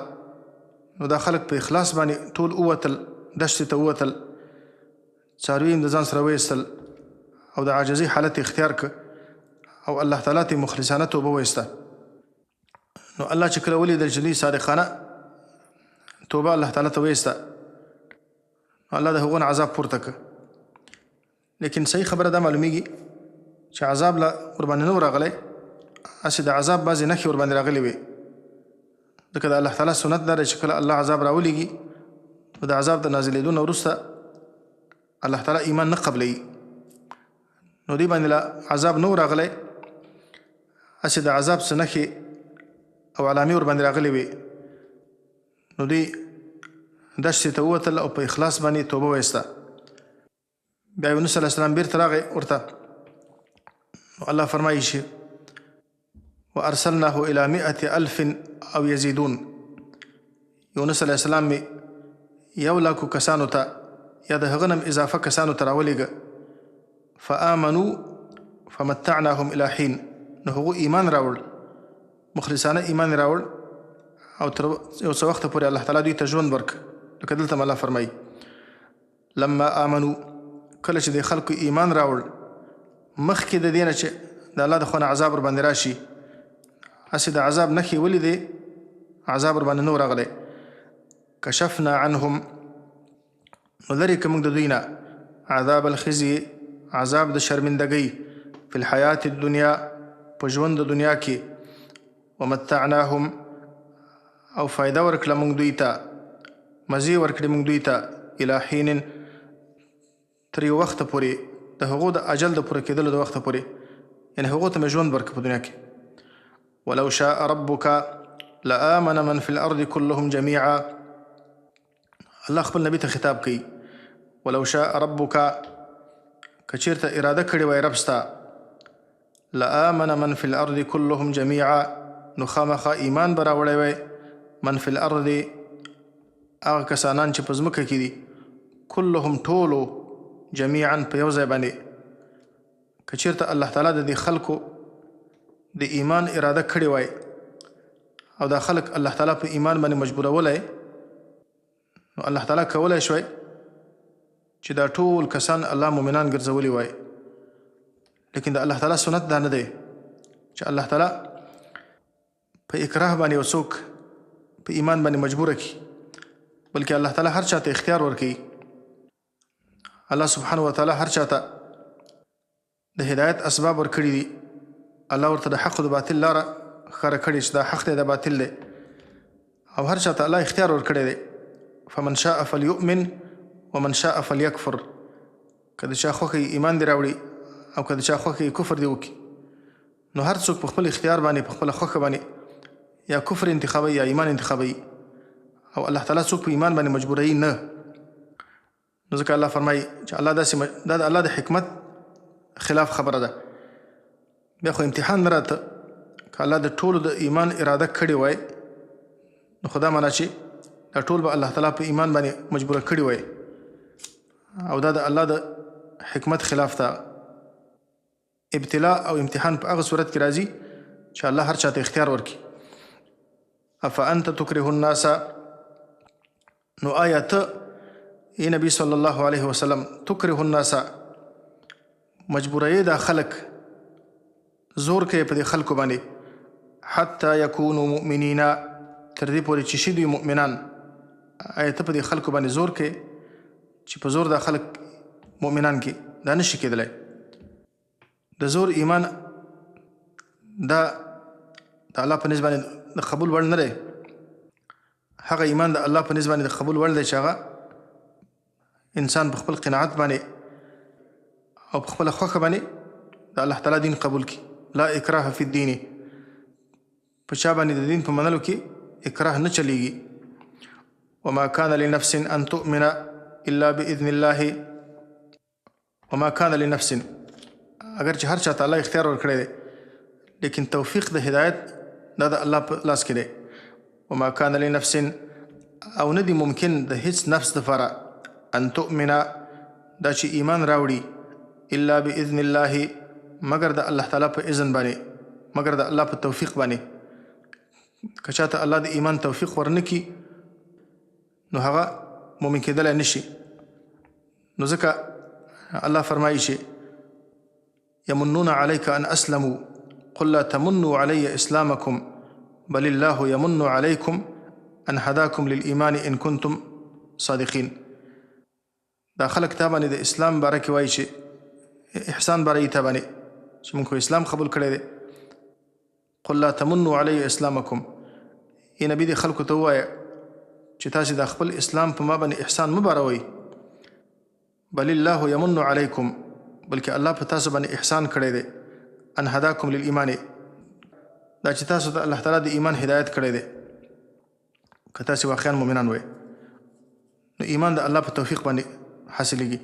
نو دا خلک په اخلاص باندې ټول ووتل، دشتې ته ووتل، څاروي یې د ځان سره وایستل او د عاجزۍ حالت یې اختیار کړ او الله تعالی ته یې مخلصانه توبه وایسته. نو الله چې کله ولیدل چې دوی صادقانه توبه الله تعالی ته وایسته، نو الله د هغو نه عذاب پورته کړ. لیکن صحیح خبره دا معلومیږي چې عذاب لا ورباندې نه و راغلی، هسې د عذاب بعضې نښې ورباندې راغلې وې. ځکه د الله تعالی سنت دا دی چې کله الله عذاب راولېږي نو د عذاب د نازلېدو نه وروسته الله تعالی ایمان نه قبلوي. نو دې باندې لا عذاب نه و راغلی، هسې د عذاب څه نښې او علامې ورباندې راغلې وې. نو دوی دشتې ته ووتل او په اخلاص باندې توبه وایسته. بیا یونس علیه السلام بیرته راغی ورته، نو الله فرمایي چې وارسلناه الى مئة الف او یزیدون. یونس علیه السلام می یو لاکو کسانو ته یا د هغه نم اضافه کسانو ته راولېږه. فآمنو فمتعناهم الى حين. نو هغو ایمان راوړ، مخلصانه ایمان راوړ او تر یو څه وخته پورې الله تعالی دوی ته ژوند ورک. لکه دلته الله فرمایي لما آمنو، کله چې د خلکو ایمان راوړ مخکې د دې نه چې د الله د خوا نه عذاب ورباندې راشي، هسې د عذاب نښې ولیدې، عذاب ورباندې نه و راغلی. کشفنا عنهم، نو لرې که موږ د دوی نه عذاب الخزي، عذاب د شرمندګۍ، فی الحیات الدنیا، په ژوند د دنیا کې. ومتعناهم، او فایده ورکړه موږ دوی ته، مزې ورکړې موږ دوی ته، الی حین، تر یو وخته پورې، د هغو د اجل د پوره کېدلو د وخته پورې، یعنې هغو ته مې ژوند ورکړ په دنیا کې. ولو شاء ربک لآمن من فی الارض كلهم جميعا. الله خپل نبی ته خطاب کوي، ولو شاء ربک، که چېرته اراده کړې وای رب ستا، لآمن من فی الارض كلهم جميعا، نو خامخا ایمان به راوړی وای من فی الارض، هغه کسانان چې په ځمکه کې دي، كلهم ټولو، جميعا په یو ځای باندې. که چېرته الله تعالی د دې خلکو د ایمان اراده کړې وای او دا خلک الله تعالی په ایمان باندې مجبورولی، نو الله تعالی کولای شوای چې دا ټول کسان الله مؤمنان ګرځولي وای. لیکن د الله تعالی سنت دا نه دی چې الله تعالی په اکراه باندې یو څوک په ایمان باندې مجبور کړي، بلکې الله تعالی هر چاته اختیار ورکوي. الله سبحانه وتعالی هر چاته د هدایت اسباب ورکړي دي. الله ورته د حق او د باطل لاره ښکاره کړې چې دا حق دی، دا باطل دی، او هر چاته الله اختیار ورکړی دی. فمن شاء فلیؤمن ومن شاء فلیکفر. که د چا خوښه ایمان دی راوړي او که د چا خوښه کفر دی وکړي. نو هر څوک په خپل اختیار باندې، په خپله خوښه باندې یا کفر انتخابوي یا ایمان انتخابوي، او الله تعالی څوک په ایمان باندې مجبوروي نه. نو ځکه الله فرمایي چې الله داسې دا د الله د حکمت خلاف خبره ده. بیا خو امتحان نه راته، که الله د ټولو د ایمان اراده کړې وای، نو خدا معنا چې دا ټول به الله تعالی په ایمان باندې مجبوره کړي وای، او دا د الله د حکمت خلاف ده. ابتلا او امتحان په هغه صورت کې راځي چې الله هر چاته اختیار ورکړي. افانت تکره الناس، نو آیا ته ای نبی صلی الله علیه وسلم تکره الناس، مجبوروې دا خلک، زور کوي په دې خلکو باندې، حتی یکونو مؤمنین، تر دې پورې چې شي دوی مؤمنان. آیا ته په دې خلکو باندې زور کوې چې په زور دا خلک مؤمنان کې؟ دا نشي کېدلی. د زور ایمان دا د الله په نزد باندې د قبول وړ نه دی. هغه ایمان د الله په نزد باندې د قبول وړ دی چې هغه انسان په خپل قناعت باندې او په خپله خوښه باندې د الله تعالی دین قبول کړي. لا اکراه فی الدین، په چا باندې د دین په منلو کې اکراه نه چلیږي. وما كان لنفس ان تؤمن الا باذن الله. وما کان لنفس، اگر چې هر چاته الله اختیار ورکړی دی، لیکن توفیق د هدایت دا د الله په لاس کې دی. وما کان لنفس، او نه دی ممکن د هیڅ نفس دپاره، ان تؤمن، دا چې ایمان راوړي، الا باذن الله، مګر د الله تعالی په اذن باندې، مګر د الله په توفیق باندې. که چاته الله د ایمان توفیق ورنکي نو هغه مؤمن کېدلی نشي. نو ځکه الله فرمایي چې يمنون عليك أن أسلموا قل لا تمنوا علي إسلامكم بل الله يمن عليكم أن هداكم للإيمان إن كنتم صادقين. دا خلک تا باندې د اسلام باره کې وایي چې احسان باره یې تا باندې چې موږ خو اسلام قبول کړی دی. قل لا تمنوا علی اسلامکم، ای نبی دې خلکو ته ووایه چې تاسې دا خپل اسلام په ما باندې احسان مه باروئ، بل الله یمن علیکم، بلکې الله په تاسو باندې احسان کړی دی، ان هداکم للایمان، دا چې تاسو ته الله تعالی د ایمان هدایت کړی دی. که تاسو واقعا مؤمنان وئ نو ایمان د الله په توفیق باندې حاصلېږي.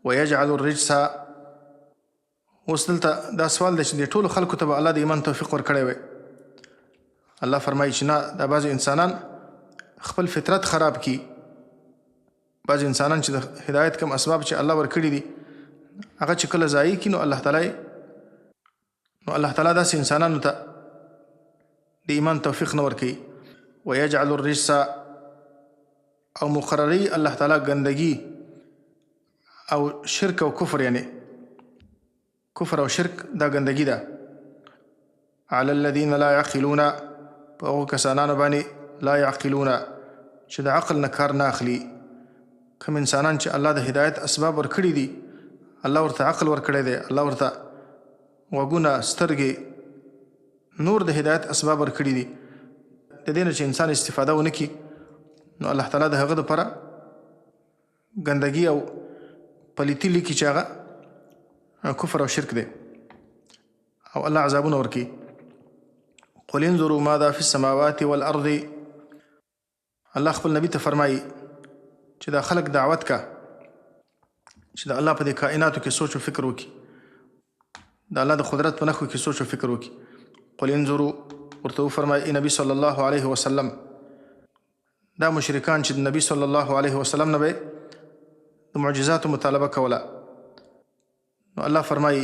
ويجعل الرجس، اوس دلته دا سوال دی چې د ټولو خلکو ته به الله د ایمان توفیق ورکړی وي. الله فرمایي چې نه، دا بعضې انسانان خپل فطرت خراب کی، بعضې انسانان چې د هدایت کوم اسباب چې الله ورکړي دي هغه چې کله ضایع کړي نو الله تعالی نو الله تعالی داسې انسانانو ته د ایمان توفیق نه ورکوي. ويجعل الرجس، او مقرري الله تعالی ګندګي او شرک او کفر، یعنی کفر او شرک دا ګندګي ده، علی الذین لا يعقلون، په هغو کسانانو باندې لا يعقلون چې د عقل نه کار نه اخلي. کوم انسانان چې الله د هدایت اسباب ورکړي دي، الله ورته عقل ورکړی دی، الله ورته غوږونه، سترګې، نور د هدایت اسباب ورکړي دي، د دې نه چې انسان استفاده ونه کړي نو الله تعالی د هغه دپاره ګندګي او پلیتی لیکي چې هغه کفر او شرک دی او الله عذابونه ورکوي. قل انظروا ماذا في السماوات والارض، الله خپل نبی ته فرمایي چې دا خلک دعوت کا چې د الله په دې کائناتو کې سوچ او فکر وکړي، د الله د قدرت په نښو کې سوچ او فکر وکړي. قل انظروا، ورته وفرمایي ای نبی صلی الله علیه وسلم، دا مشرکان چې د نبی صلی الله علیه وسلم نه به د معجزاتو مطالبه کوله، نو الله فرمایي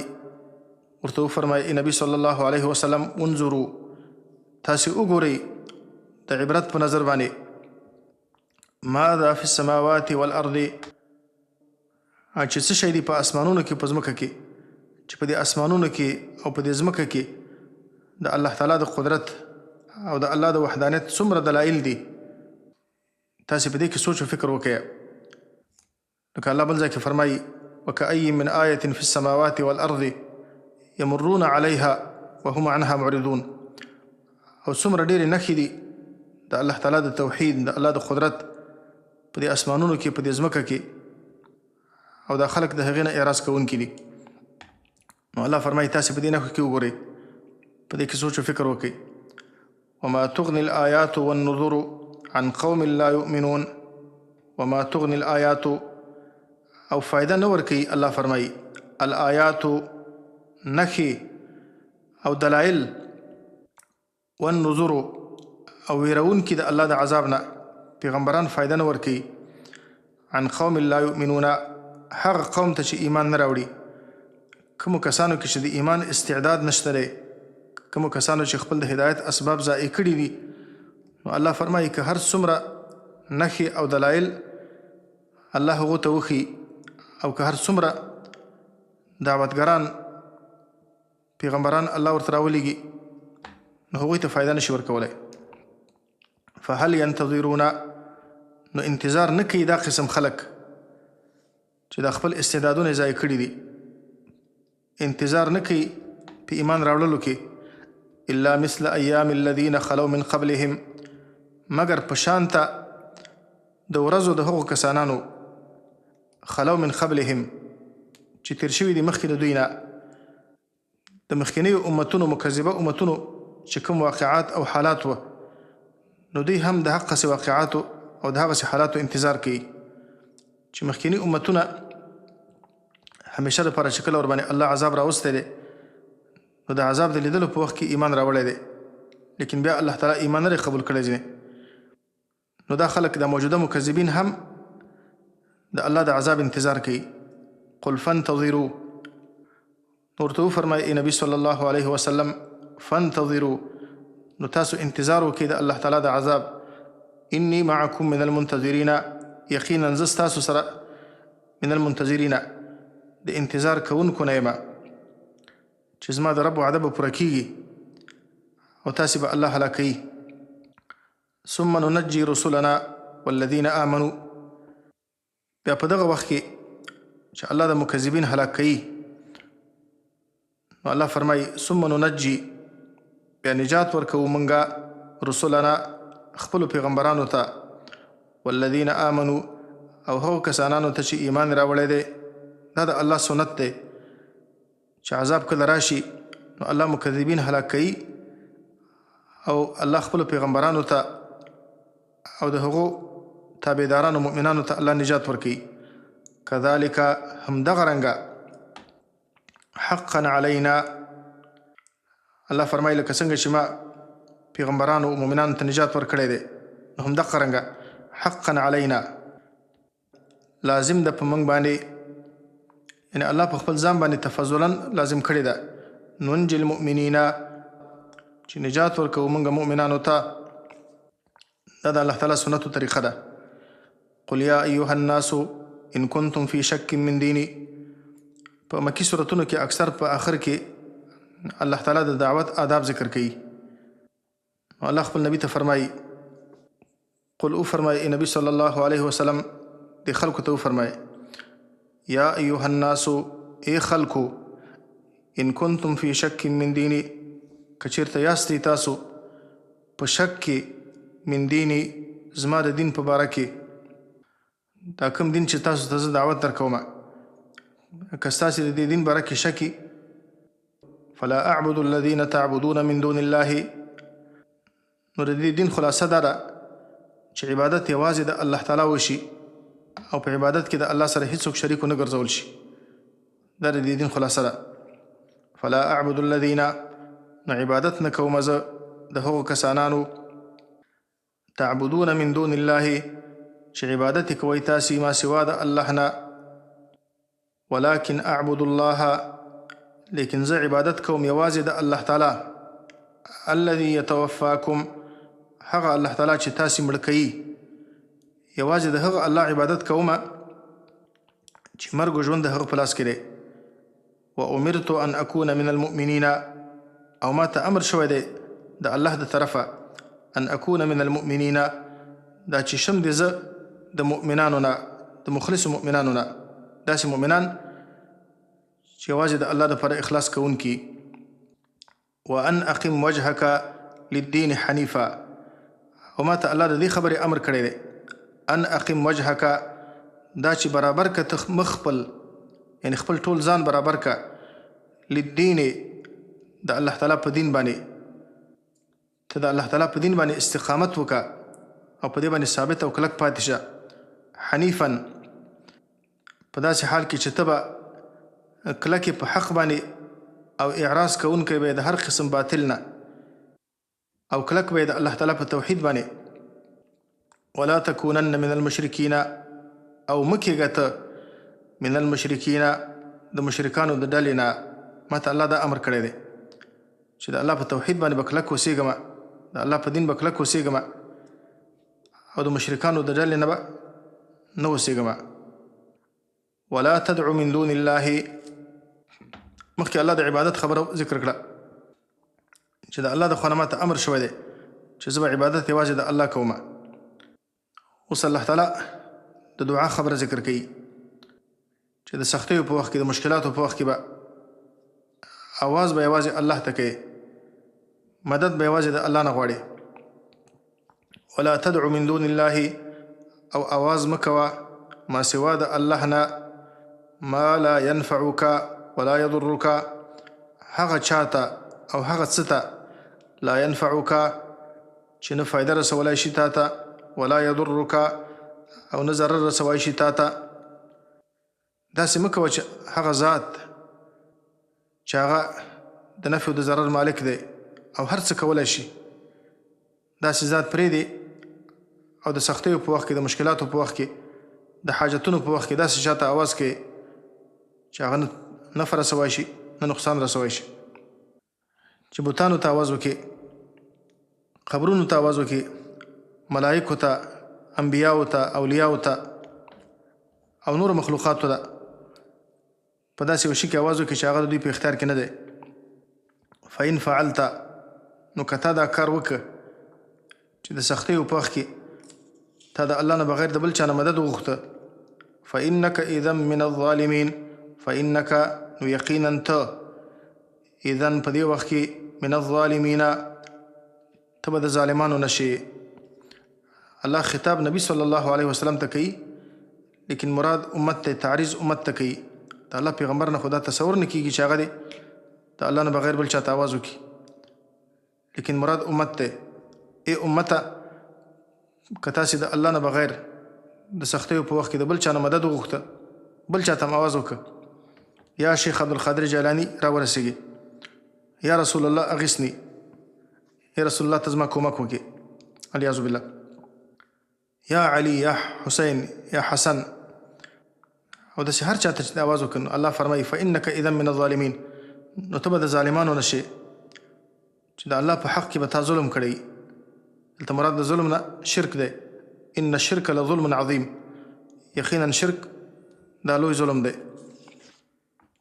ورته وفرمایي ای نبی صلی الله علیه وسلم، انظروا، تاسې وګورئ د عبرت په نظر باندې، ماذا فی السماوات والارض، چې څه شی دی په اسمانونو کې په ځمکه کې، چې په دې اسمانونو کې او په دې ځمکه کې د الله تعالی د قدرت او د الله د وحدانیت څومره دلایل دي، تاسې په دې کې سوچ او فکر وکړئ. لکه الله بل ځای کې فرمایي وکأي من آیة فی السماوات والارض یمرون علیها وهم عنها معرضون، او څومره ډېرې نښې دي د الله تعالی د توحید، د الله د قدرت په دې اسمانونو کې، په دې ځمکه کې، او دا خلک د هغې نه اعراض کوونکي دي. نو الله فرمایي تاسې په دې نښو کې وګورئ، په دې کې سوچ او فکر وکړئ. وما تغني الآيات والنذر عن قوم لا يؤمنون، وما تغني الآيات، او فایده نه ورکوي الله فرمایي الآيات نښې او دلایل، والنذر او ویرونکي د الله د عذاب نه، پیغمبران فایده نه ورکوي، عن قوم لا یؤمنون، هغه قوم ته چې ایمان نه راوړي. کومو کسانو کې چې د ایمان استعداد نشته دی، کومو کسانو چې خپل د هدایت اسباب ضایع کړي دي، نو الله فرمایي که هر څومره نښې او دلایل الله هغو ته وښي او که هر څومره دعوتګران پیغمبران الله ورته راولېږي نو هغوی ته فایده نشي ورکولی. فهل ينتظرون، نو انتظار نه کوي دا قسم خلک چې دا خپل استعدادونه ضایع کړي دي، انتظار نه کوي په ایمان راوړلو کې، الا مثل ایام الذین خلو من قبلهم، مګر په شان ته د ورځو د هغو کسانانو خلو من قبلهم چې تیر شوي دي مخکې د دوی نه، د مخکینیو امتونو مکذبه امتونو چې کوم واقعات او حالات وه نو دوی هم د هغسې واقعاتو او د هغسې حالاتو انتظار کوي چې مخکیني امتونه همیشه لپاره چې کله ورباندې الله عذاب راوستی دی، نو د عذاب د لیدلو په وخت کې ایمان راوړی دی، لیکن بیا الله تعالی ایمان نه قبول کړی ځینې. نو دا خلک، د موجوده مکذبین هم د الله د عذاب انتظار کوي. قل فانتظروا، نو ورته وفرمایه ای نبی صلی الله علیه وسلم، فانتظروا، نو تاسو انتظار وکړئ د الله تعالی د عذاب. انی معکم من المنتظرین، یقینا زه ستاسو سره من المنتظرین د انتظار کوونکو نه یم، چې زما د رب وعده به پوره کیږي او تاسې به الله هلاکوي. ثم ننجي رسلنا والذین آمنوا، بیا په دغه وخت کې چې الله د مکذبین هلاک کوي، نو الله فرمایي ثم ننجي، بیا نجات ورکوو مونږه رسلنا خپلو پیغمبرانو ته، والذین آمنو او هغو کسانانو ته چې ایمان راوړی دی. دا د الله سنت دی چې عذاب کله راشي نو الله مکذبین هلاک کوي او الله خپلو پیغمبرانو ته او د هغو تابعدارانو مؤمنانو ته الله نجات ورکوي. کذالک همدغه رنګه حقا علینا، الله فرمایي لکه څنګه چې ما پیغمبرانو او مؤمنانو ته نجات ورکړی دی، نو همدغه رنګه حقا علینا لازم ده په موږ باندې، یعنی الله په خپل ځان باندې تفضلا لازم کړی ده، ننجي المؤمنین چې نجات ورکوو موږ مؤمنانو ته. دا د الله تعالی سنتو طریقه ده. قل یا ایها الناس ان کنتم فی شک من دینی، په مکی سورتونو کې اکثر په آخر کې الله تعالی د دعوت آداب ذکر کوي. نو الله خپل نبی ته فرمایي قل او فرمایي ای نبی صلی الله علیه وسلم، د خلکو ته وفرمایي یا ایها الناس ای خلکو ان کنتم فی شک من دینی، که چیرته یاستئ تاسو په شک کې من دینی زما د دین په باره کې، دا کوم دین چې تاسو ته زه دعوت درکوم، که ستاسې د دې دین باره کې شکي، فلا اعبد الذین تعبدون من دون الله، نو د دې دین خلاصه دا ده چې عبادت یوازې د الله تعالی وشي او په عبادت کې د الله سره هیڅوک شریک ونه ګرځول شي. دا د دې دین خلاصه ده. فلا اعبد الذین، نو عبادت نه کوم زه د هغو کسانانو تعبدون من دون الله چې عبادت یې کوئ تاسې ما سوا د الله نه، ولكن اعبد الله، لیکن زه عبادت کوم یوازې د الله تعالی، الذي يتوفاكم، هغه الله تعالی چې تاسې مړه کوي، یوازې د هغه الله عبادت کوم چې مرګ او ژوند د هغه په لاس کې دی. و امرت ان اكون من المؤمنین، او ما ته امر شوی دی د الله د طرفه ان اكون من المؤمنین، دا چې شم دې زه د مؤمنانو نه، د مخلصو مؤمنانو نه، داسې مؤمنان چې یوازې د الله دپاره اخلاص کوونکي. وان اقم وجهک للدین حنیفا، او ما ته الله د دې خبرې امر کړی دی ان اقم وجهک، دا چې برابر که ته مخ خپل، یعنی خپل ټول ځان برابر که للدین د الله تعالی په دین باندې، ته د الله تعالی په دین باندې استقامت وکړه او په دې باندې ثابت او کلک پاتې شه، حنیفا په داسې حال کې چې ته به کلک په حق باندې او اعراض کوونکی به د هر قسم باطل نه، او کلک به د الله تعالی په توحید باندې. ولا تکونن من المشرکین، او مه کېږه ته من المشرکین د مشرکانو د ډلې نه. ما ته الله دا امر کړی دی چې د الله په توحید باندې به کلک اوسېږم، د الله په دین به کلک اوسېږم او د مشرکانو د ډلې نه به نه اوسېږم. ولا تدع من دون الله، مخکې الله د عبادت خبره ذکر کړه چې د الله د خوا نه ماته امر شوی دی چې زه به عبادت یوازې د الله کوم. اوس الله تعالی د دعا خبره ذکر کوي چې د سختیو په وخت کې، د مشکلاتو په وخت کې به اواز به یوازې الله ته کوي، مدد به یوازې د الله نه غواړي. ولا تدع من دون الله، او اواز مه کوه ما سوا د الله نه، ما لا ينفعك ولا يضرك، هغه چاته او هغه څه ته لا ينفعك چې نه فایده رسولای شي تا ته، ولا يضرك او نه ضرر رسوای شي تا ته. داسې مه کوه چې هغه ذات چې هغه د نفع او د ضرر مالک دی او هر څه کولای شي، داسې ذات پرېږدې او د سختیو په وخت کې، د مشکلاتو په وخت کې، د حاجتونو په وخت کې داسې چاته اواز کوي چې هغه نه نفع رسوای شي نه نقصان رسوای شي. چې بتانو ته اواز وکړي، قبرونو ته اواز وکړي، ملائکو ته، انبیاو ته، اولیاو ته او نورو مخلوقاتو ته په داسې یو شي کې اواز وکړي چې هغه د دوی په اختیار کې نه دی. فإن فعلت، نو که تا دا کار وکړ چې د سختیو په وخت کې تا د الله نه بغیر د بل چا نه مدد وغوښته، فإنک اذا من الظالمین، فإنک نو یقینا ته اذا په دې وخت کې من الظالمین ته به د ظالمانو نه شې. الله خطاب نبی صلی الله علیه وسلم ته کوي، لیکن مراد امت ته، تعریض امت ته کوي. د الله پیغمبر نه خدا تصور نه کیږي چې هغه دې د الله نه بغیر بل چاته اواز وکړي، لیکن مراد امت ته. ای امته، که تاسې د الله نه بغیر د سختیو په وخت کې د بل چا نه مدد وغوښته، بل چاته هم اواز وکړه، یا شیخ عبدالقادر جیلاني را ورسېږي، یا رسول الله اغثني، یا رسول الله ته زما کومک وکړي، الیاذ بالله، یا علی، یا حسین، یا حسن، او داسې هر چاته چې د اواز وکړي، نو الله فرمایي فانک اذا من الظالمین، نو ته به د ظالمانو نه شې چې د الله په حق کې به تا ظلم کړی. دلته مراد د ظلم نه شرک دی. ان الشرک لظلم عظیم، یقینا شرک دا لوی ظلم دی.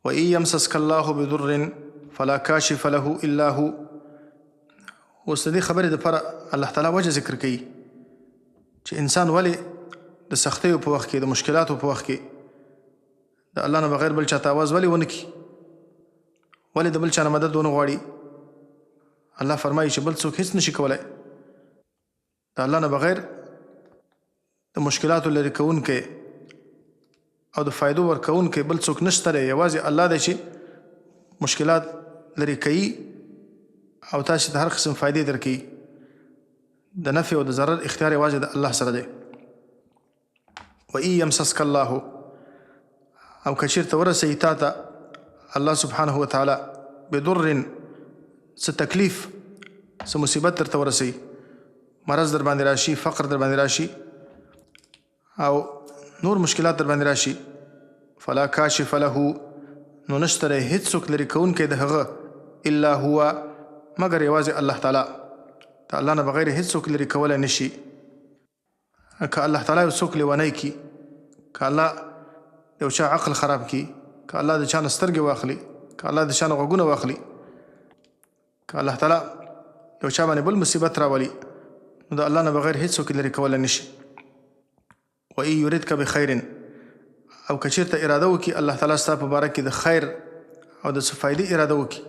وان یمسسک الله بضر فلا کاشف له الا هو. اوس د دې خبرې دپاره الله تعالی وجه ذکر کوي چې انسان ولې د سختیو په وخت کې، د مشکلاتو په وخت کې د الله نه بغیر بل چاته اواز ولې ونه کړي، ولې د بل چا نه مدد ونه غواړي. الله فرمایي چې بل څوک هیڅ نشي کولای د الله نه بغیر د مشکلاتو لرې کوونکی او د فایدو ورکوونکی بل څوک نشته دی، یوازې الله دی چې مشکلات لرې کوي او تاسې ته هر قسم فایدې درکوي. د نفع او د ضرر اختیار یوازې د الله سره دی. وإن يمسسک الله، او که چیرته ورسوي تا ته الله سبحانه وتعالی بضر، څه تکلیف، څه مصیبت درته ورسوي، مرض در باندې راشي، فقر در باندې راشي او نور مشکلات در باندې راشي، فلا کاشف له، نو نشته دی هیڅوک لرې کوونکی د هغه الا هو، مګر یوازې الله تعالی. د الله نه بغیر هیڅوک لرې کولی نشي. که الله تعالی یو څوک لیونی کی، که الله یو چا عقل خراب کی، که الله د چا نه سترګې واخلي، که الله د چا نه غوږونه واخلي، که الله تعالی یو چا باندې بل مصیبت راولي، نو د الله نه بغیر هیڅوک لرې کولی نشي. و ان یردک بخیر، او که چیرته اراده وکړي الله تعالی ستا په باره کې د خیر او د څه فایدې اراده وکړي،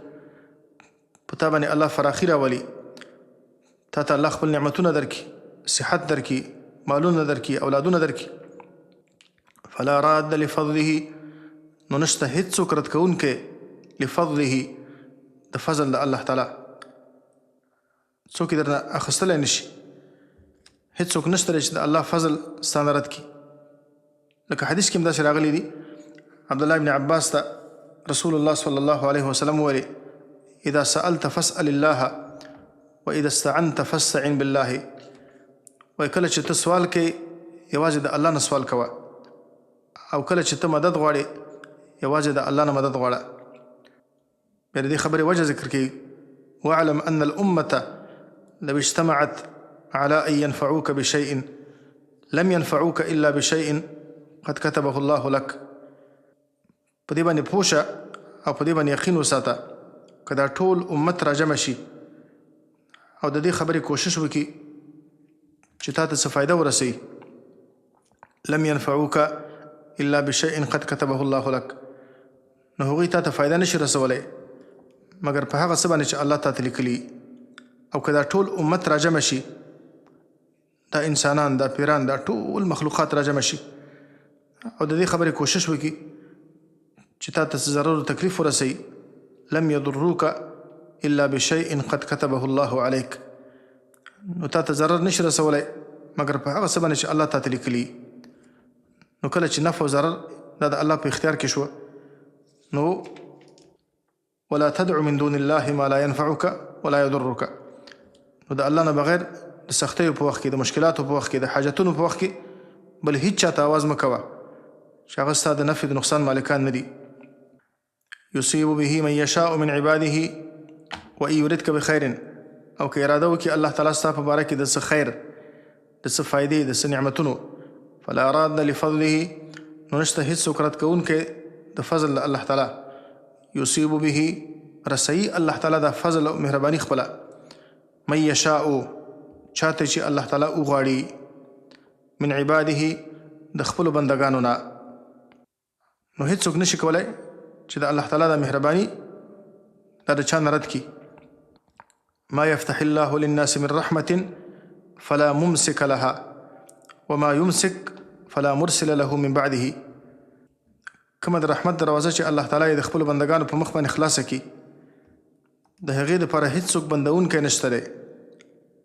په تا باندې الله فراخي راولي، تا ته الله خپل نعمتونه درکړي، صحت درکړي، مالونه درکړي، اولادونه درکړي، فلا راد لفضله، نو نشته هیڅوک رد کوونکی لفضله، د فضل د الله تعالی، څوک یې درنه اخیستلی نشي. هیڅوک نشته چې د الله فضل ستا نه رد کړي. لکه حدیث کې هم داسې راغلي دي، عبد الله بن عباس ته رسول الله صلی الله علیه وسلم وویل اذا سألت فاسأل الله واذا استعنت فاستعن بالله. وایي کله چې ته سوال کوې یوازې د الله نه سوال کوه، او کله چې ته مدد غواړې یوازې د الله نه مدد غواړه. بیا د دې خبرې وجه ذکر کوي واعلم ان الامه لو اجتمعت على ان ينفعوك بشيء لم ينفعوك الا بشيء قد كتبه الله لك. په دې باندې پوه شه او په دې باندې یقین وساته که دا ټول امت راجمع شي او د دې خبرې کوشش وکړي چې تا ته څه فایده ورسوي، لم ينفعوك الا بشيء قد كتبه الله لك، نو هغوی تا ته فایده نشي رسولی مګر په هغه څه باندې چې الله تا ته لیکلي. او که دا ټول امت راجمع شي، دا انسانان، دا پیران، دا ټول مخلوقات راجمع شي او د دې خبرې کوشش وکړي چې تا ته څه ضرر او تکلیف ورسوي، لم یضروک الا بشیء قد كتبه الله عليک، نو تا ته ضرر نشي رسولی مګر په هغه څه باندې چې الله تا ته لیکلي. نو کله چې نفع او ضرر دا د الله په اختیار کې شوه. نو ولا تدع من دون الله ما لا ينفعك ولا يضرك، نو د الله نه بغیر د سختیو په وخت کې، د مشکلاتو په وخت کې، د حاجتونو په وخت کې بل هیڅ چاته اواز مه کوه چې هغه ستا د نفع د نقصان مالکان نه دي. يصيب به من يشاء من عباده وإن يردك بخير، او که اراده وکړي الله تعالی ستا په باره کې د څه خیر، د څه فایدې، د څه نعمتونو، فلا راد لفضله، نو نشته هیڅوک رد کوونکی د فضل د الله تعالی. يصيب به، رسوي الله تعالی دا فضل او مهرباني خپله، من یشاء، چاته چې الله تعالی وغواړي، من عباده، د خپلو بندګانو نه. نو هیڅوک نشي کولای چې د الله تعالی د مهرباني دا د چا نه رد کړي. ما يفتح الله للناس من رحمة فلا ممسك لها وما يمسك فلا مرسل له من بعده. کومه د رحمت دروازه چې الله تعالی یې د خپلو بندګانو په مخ باندې خلاصه کړي، د هغې دپاره هیڅوک بندونکی نشته دی،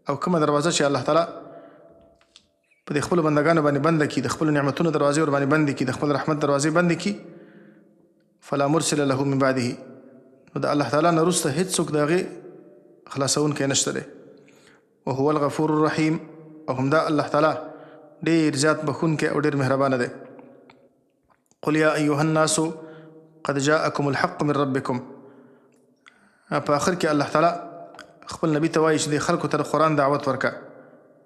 او کومه دروازه چې الله تعالی په دې خپلو بندګانو باندې بنده کړي، د خپلو نعمتونو دروازې ورباندې بندې کړي، د خپل رحمت دروازې بندې کړي، فلا مرسل له من بعده، نو د الله تعالی نه وروسته هیڅوک د هغې خلاصوونکی نشته دی. وهو الغفور الرحیم، او همدا الله تعالی ډیر زیات بخښونکی او ډیر مهربانه دی. قل یا ایها الناس قد جاءکم الحق من ربکم. په آخر کې الله تعالی خپل نبی ته وایي چې د خلکو ته د قرآن دعوت ورکړه،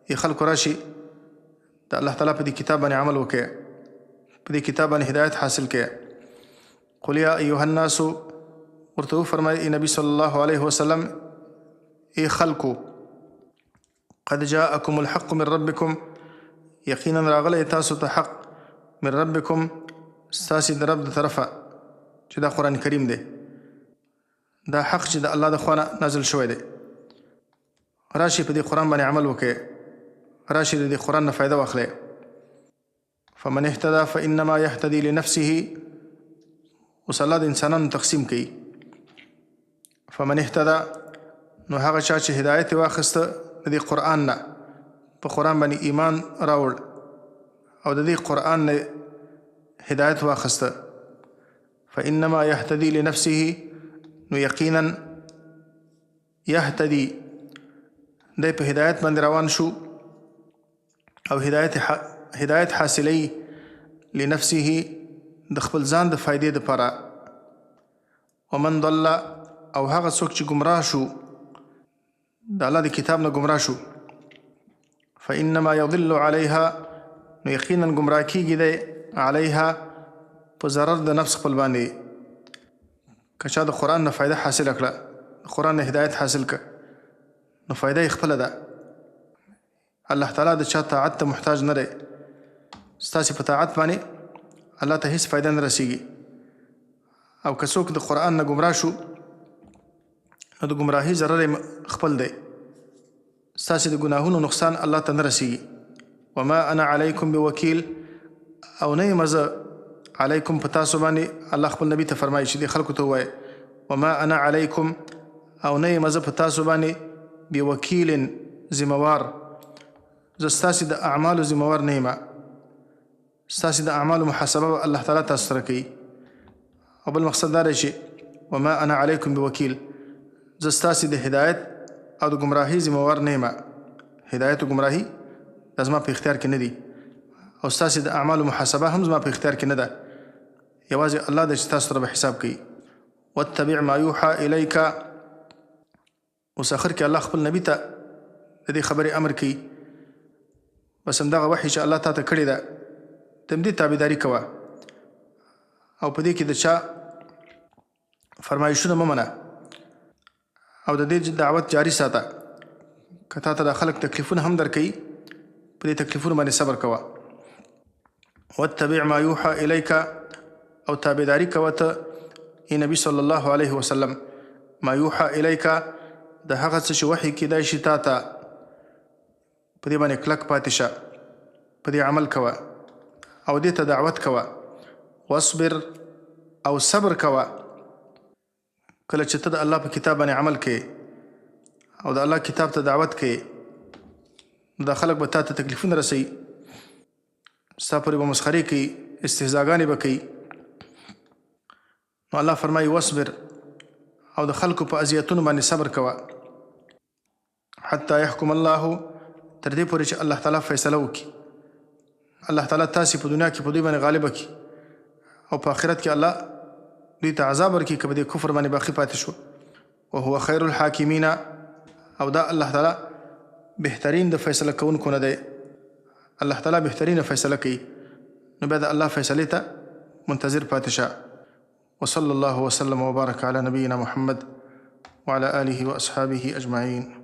ای خلکو راشي د الله تعالی په دې کتاب باندې عمل وکړئ، په دې کتاب باندې هدایت حاصل کړئ. قل یا ایها الناس، ورته وفرمایئ ای نبی صلی الله علیه وسلم، ای خلکو، قد جاءکم الحق من ربکم، یقینا راغلی تاسو ته حق، من ربکم، ستاسې د رب د طرفه، چې دا قرآن کریم دی، دا حق چې د الله د خوا نه نازل شوی دی. راشي په دې قرآن باندې عمل وکړئ، راشي د دې قرآن نه فایده واخلئ. فمن اهتدى فإنما يهتدي لنفسه. اوس الله د انسانانو تقسیم کوي. فمن اهتدى، نو هغه چا چې هدایت یې واخیسته د دې قرآن نه، په قرآن باندې ایمان راوړ او د دې قرآن نه هدایت واخیسته، فإنما يهتدي لنفسه، نو یقینا يهتدي، دی په هدایت باندې روان شو او هدایت حاصلوي لنفسه، د خپل ځان د فایدې دپاره. ومن ضل، او هغه څوک چې ګمراه شو، د الله د کتاب نه ګمراه شو، فإنما يضل عليها، نو یقینا ګمراه کیږي دی، علیها، په ضرر د نفس خپل باندې. که چا د قرآن نه فایده حاصله کړه، د قرآن نه هدایت حاصل کړ، نو فایده یې خپله ده. الله تعالی د چا طاعت ته محتاج نه دی، ستاسې په طاعت باندې الله ته هیڅ فایده نه رسیږي. او که څوک د قرآن نه ګمراه شو، نو د ګمراهي ضرر یې خپل دی، ستاسې د ګناهونو نقصان الله ته نه رسیږي. وما انا علیکم بوکیل، او نه یم زه علیکم په تاسو باندې. الله خپل نبی ته فرمایي چې د خلکو ته ووایه، وما انا علیکم، او نه یم زه په تاسو باندې بوکیل، ذمه وار. زه ستاسې د اعمالو ذمه وار نه یم، ستاسې د اعمالو محاسبه به الله تعالی تاسو سره کوي. او بل مقصد دا دی چې وما انا علیکم بوکیل، زه ستاسې د هدایت او د ګمراهۍ ذمه وار نه یم، هدایت او ګمراهي دا زما په اختیار کې نه دي، او ستاسې د اعمالو محاسبه هم زما په اختیار کې نه ده، یوازې الله دی چې تاسو سره به حساب کوي. واتبع ما یوحى الیک. اوس اخر کې الله خپل نبی ته د دې خبرې امر کوي، بس همدغه وحي چې الله تا ته کړې ده، د همدې تابعداري کوه، او په دې کې د چا فرمایشونه مه منه، او د دې دعوت جاری ساته. که تا ته دا خلک تکلیفونه هم درکوي، په دې تکلیفونو باندې صبر کوه. واتبع ما یوحى الیک، او تابعداري کوه ته ای نبی صلی الله علیه وسلم، ما یوحى الیک، د هغه څه چې وحي کیدای شي تا ته، په دې باندې کلک پاتې شه، په دې عمل کوه او دې ته دعوت کوه. واصبر، او صبر کوه. کله چې ته د الله په کتاب باندې عمل کوې او د الله کتاب ته دعوت کوې، نو دا خلک به تا ته تکلیفونه رسوي، ستا پورې به مسخرې کوي، استهزاګانې به کوي. نو الله فرمایي واصبر او د خلکو په اذیتونو باندې صبر کوه حتی يحكم الله تر دې پورې چې الله تعالی فیصله وکړي. الله تعالی تاسو په دنیا کې په دوی باندې غالب کړي او په آخرت کې الله دوی ته عذاب ورکړي که په دې کفر باندې باقي پاتې شو. وهو خیر الحاکمین، او دا الله تعالی بهترین د فیصله کوونکو نه دی. الله تعالی بهترینه فیصله کوي، نو بیا د الله فیصلې ته منتظر پاتې شه. وصلى الله وسلم وبارك على نبينا محمد وعلى آله وأصحابه أجمعين.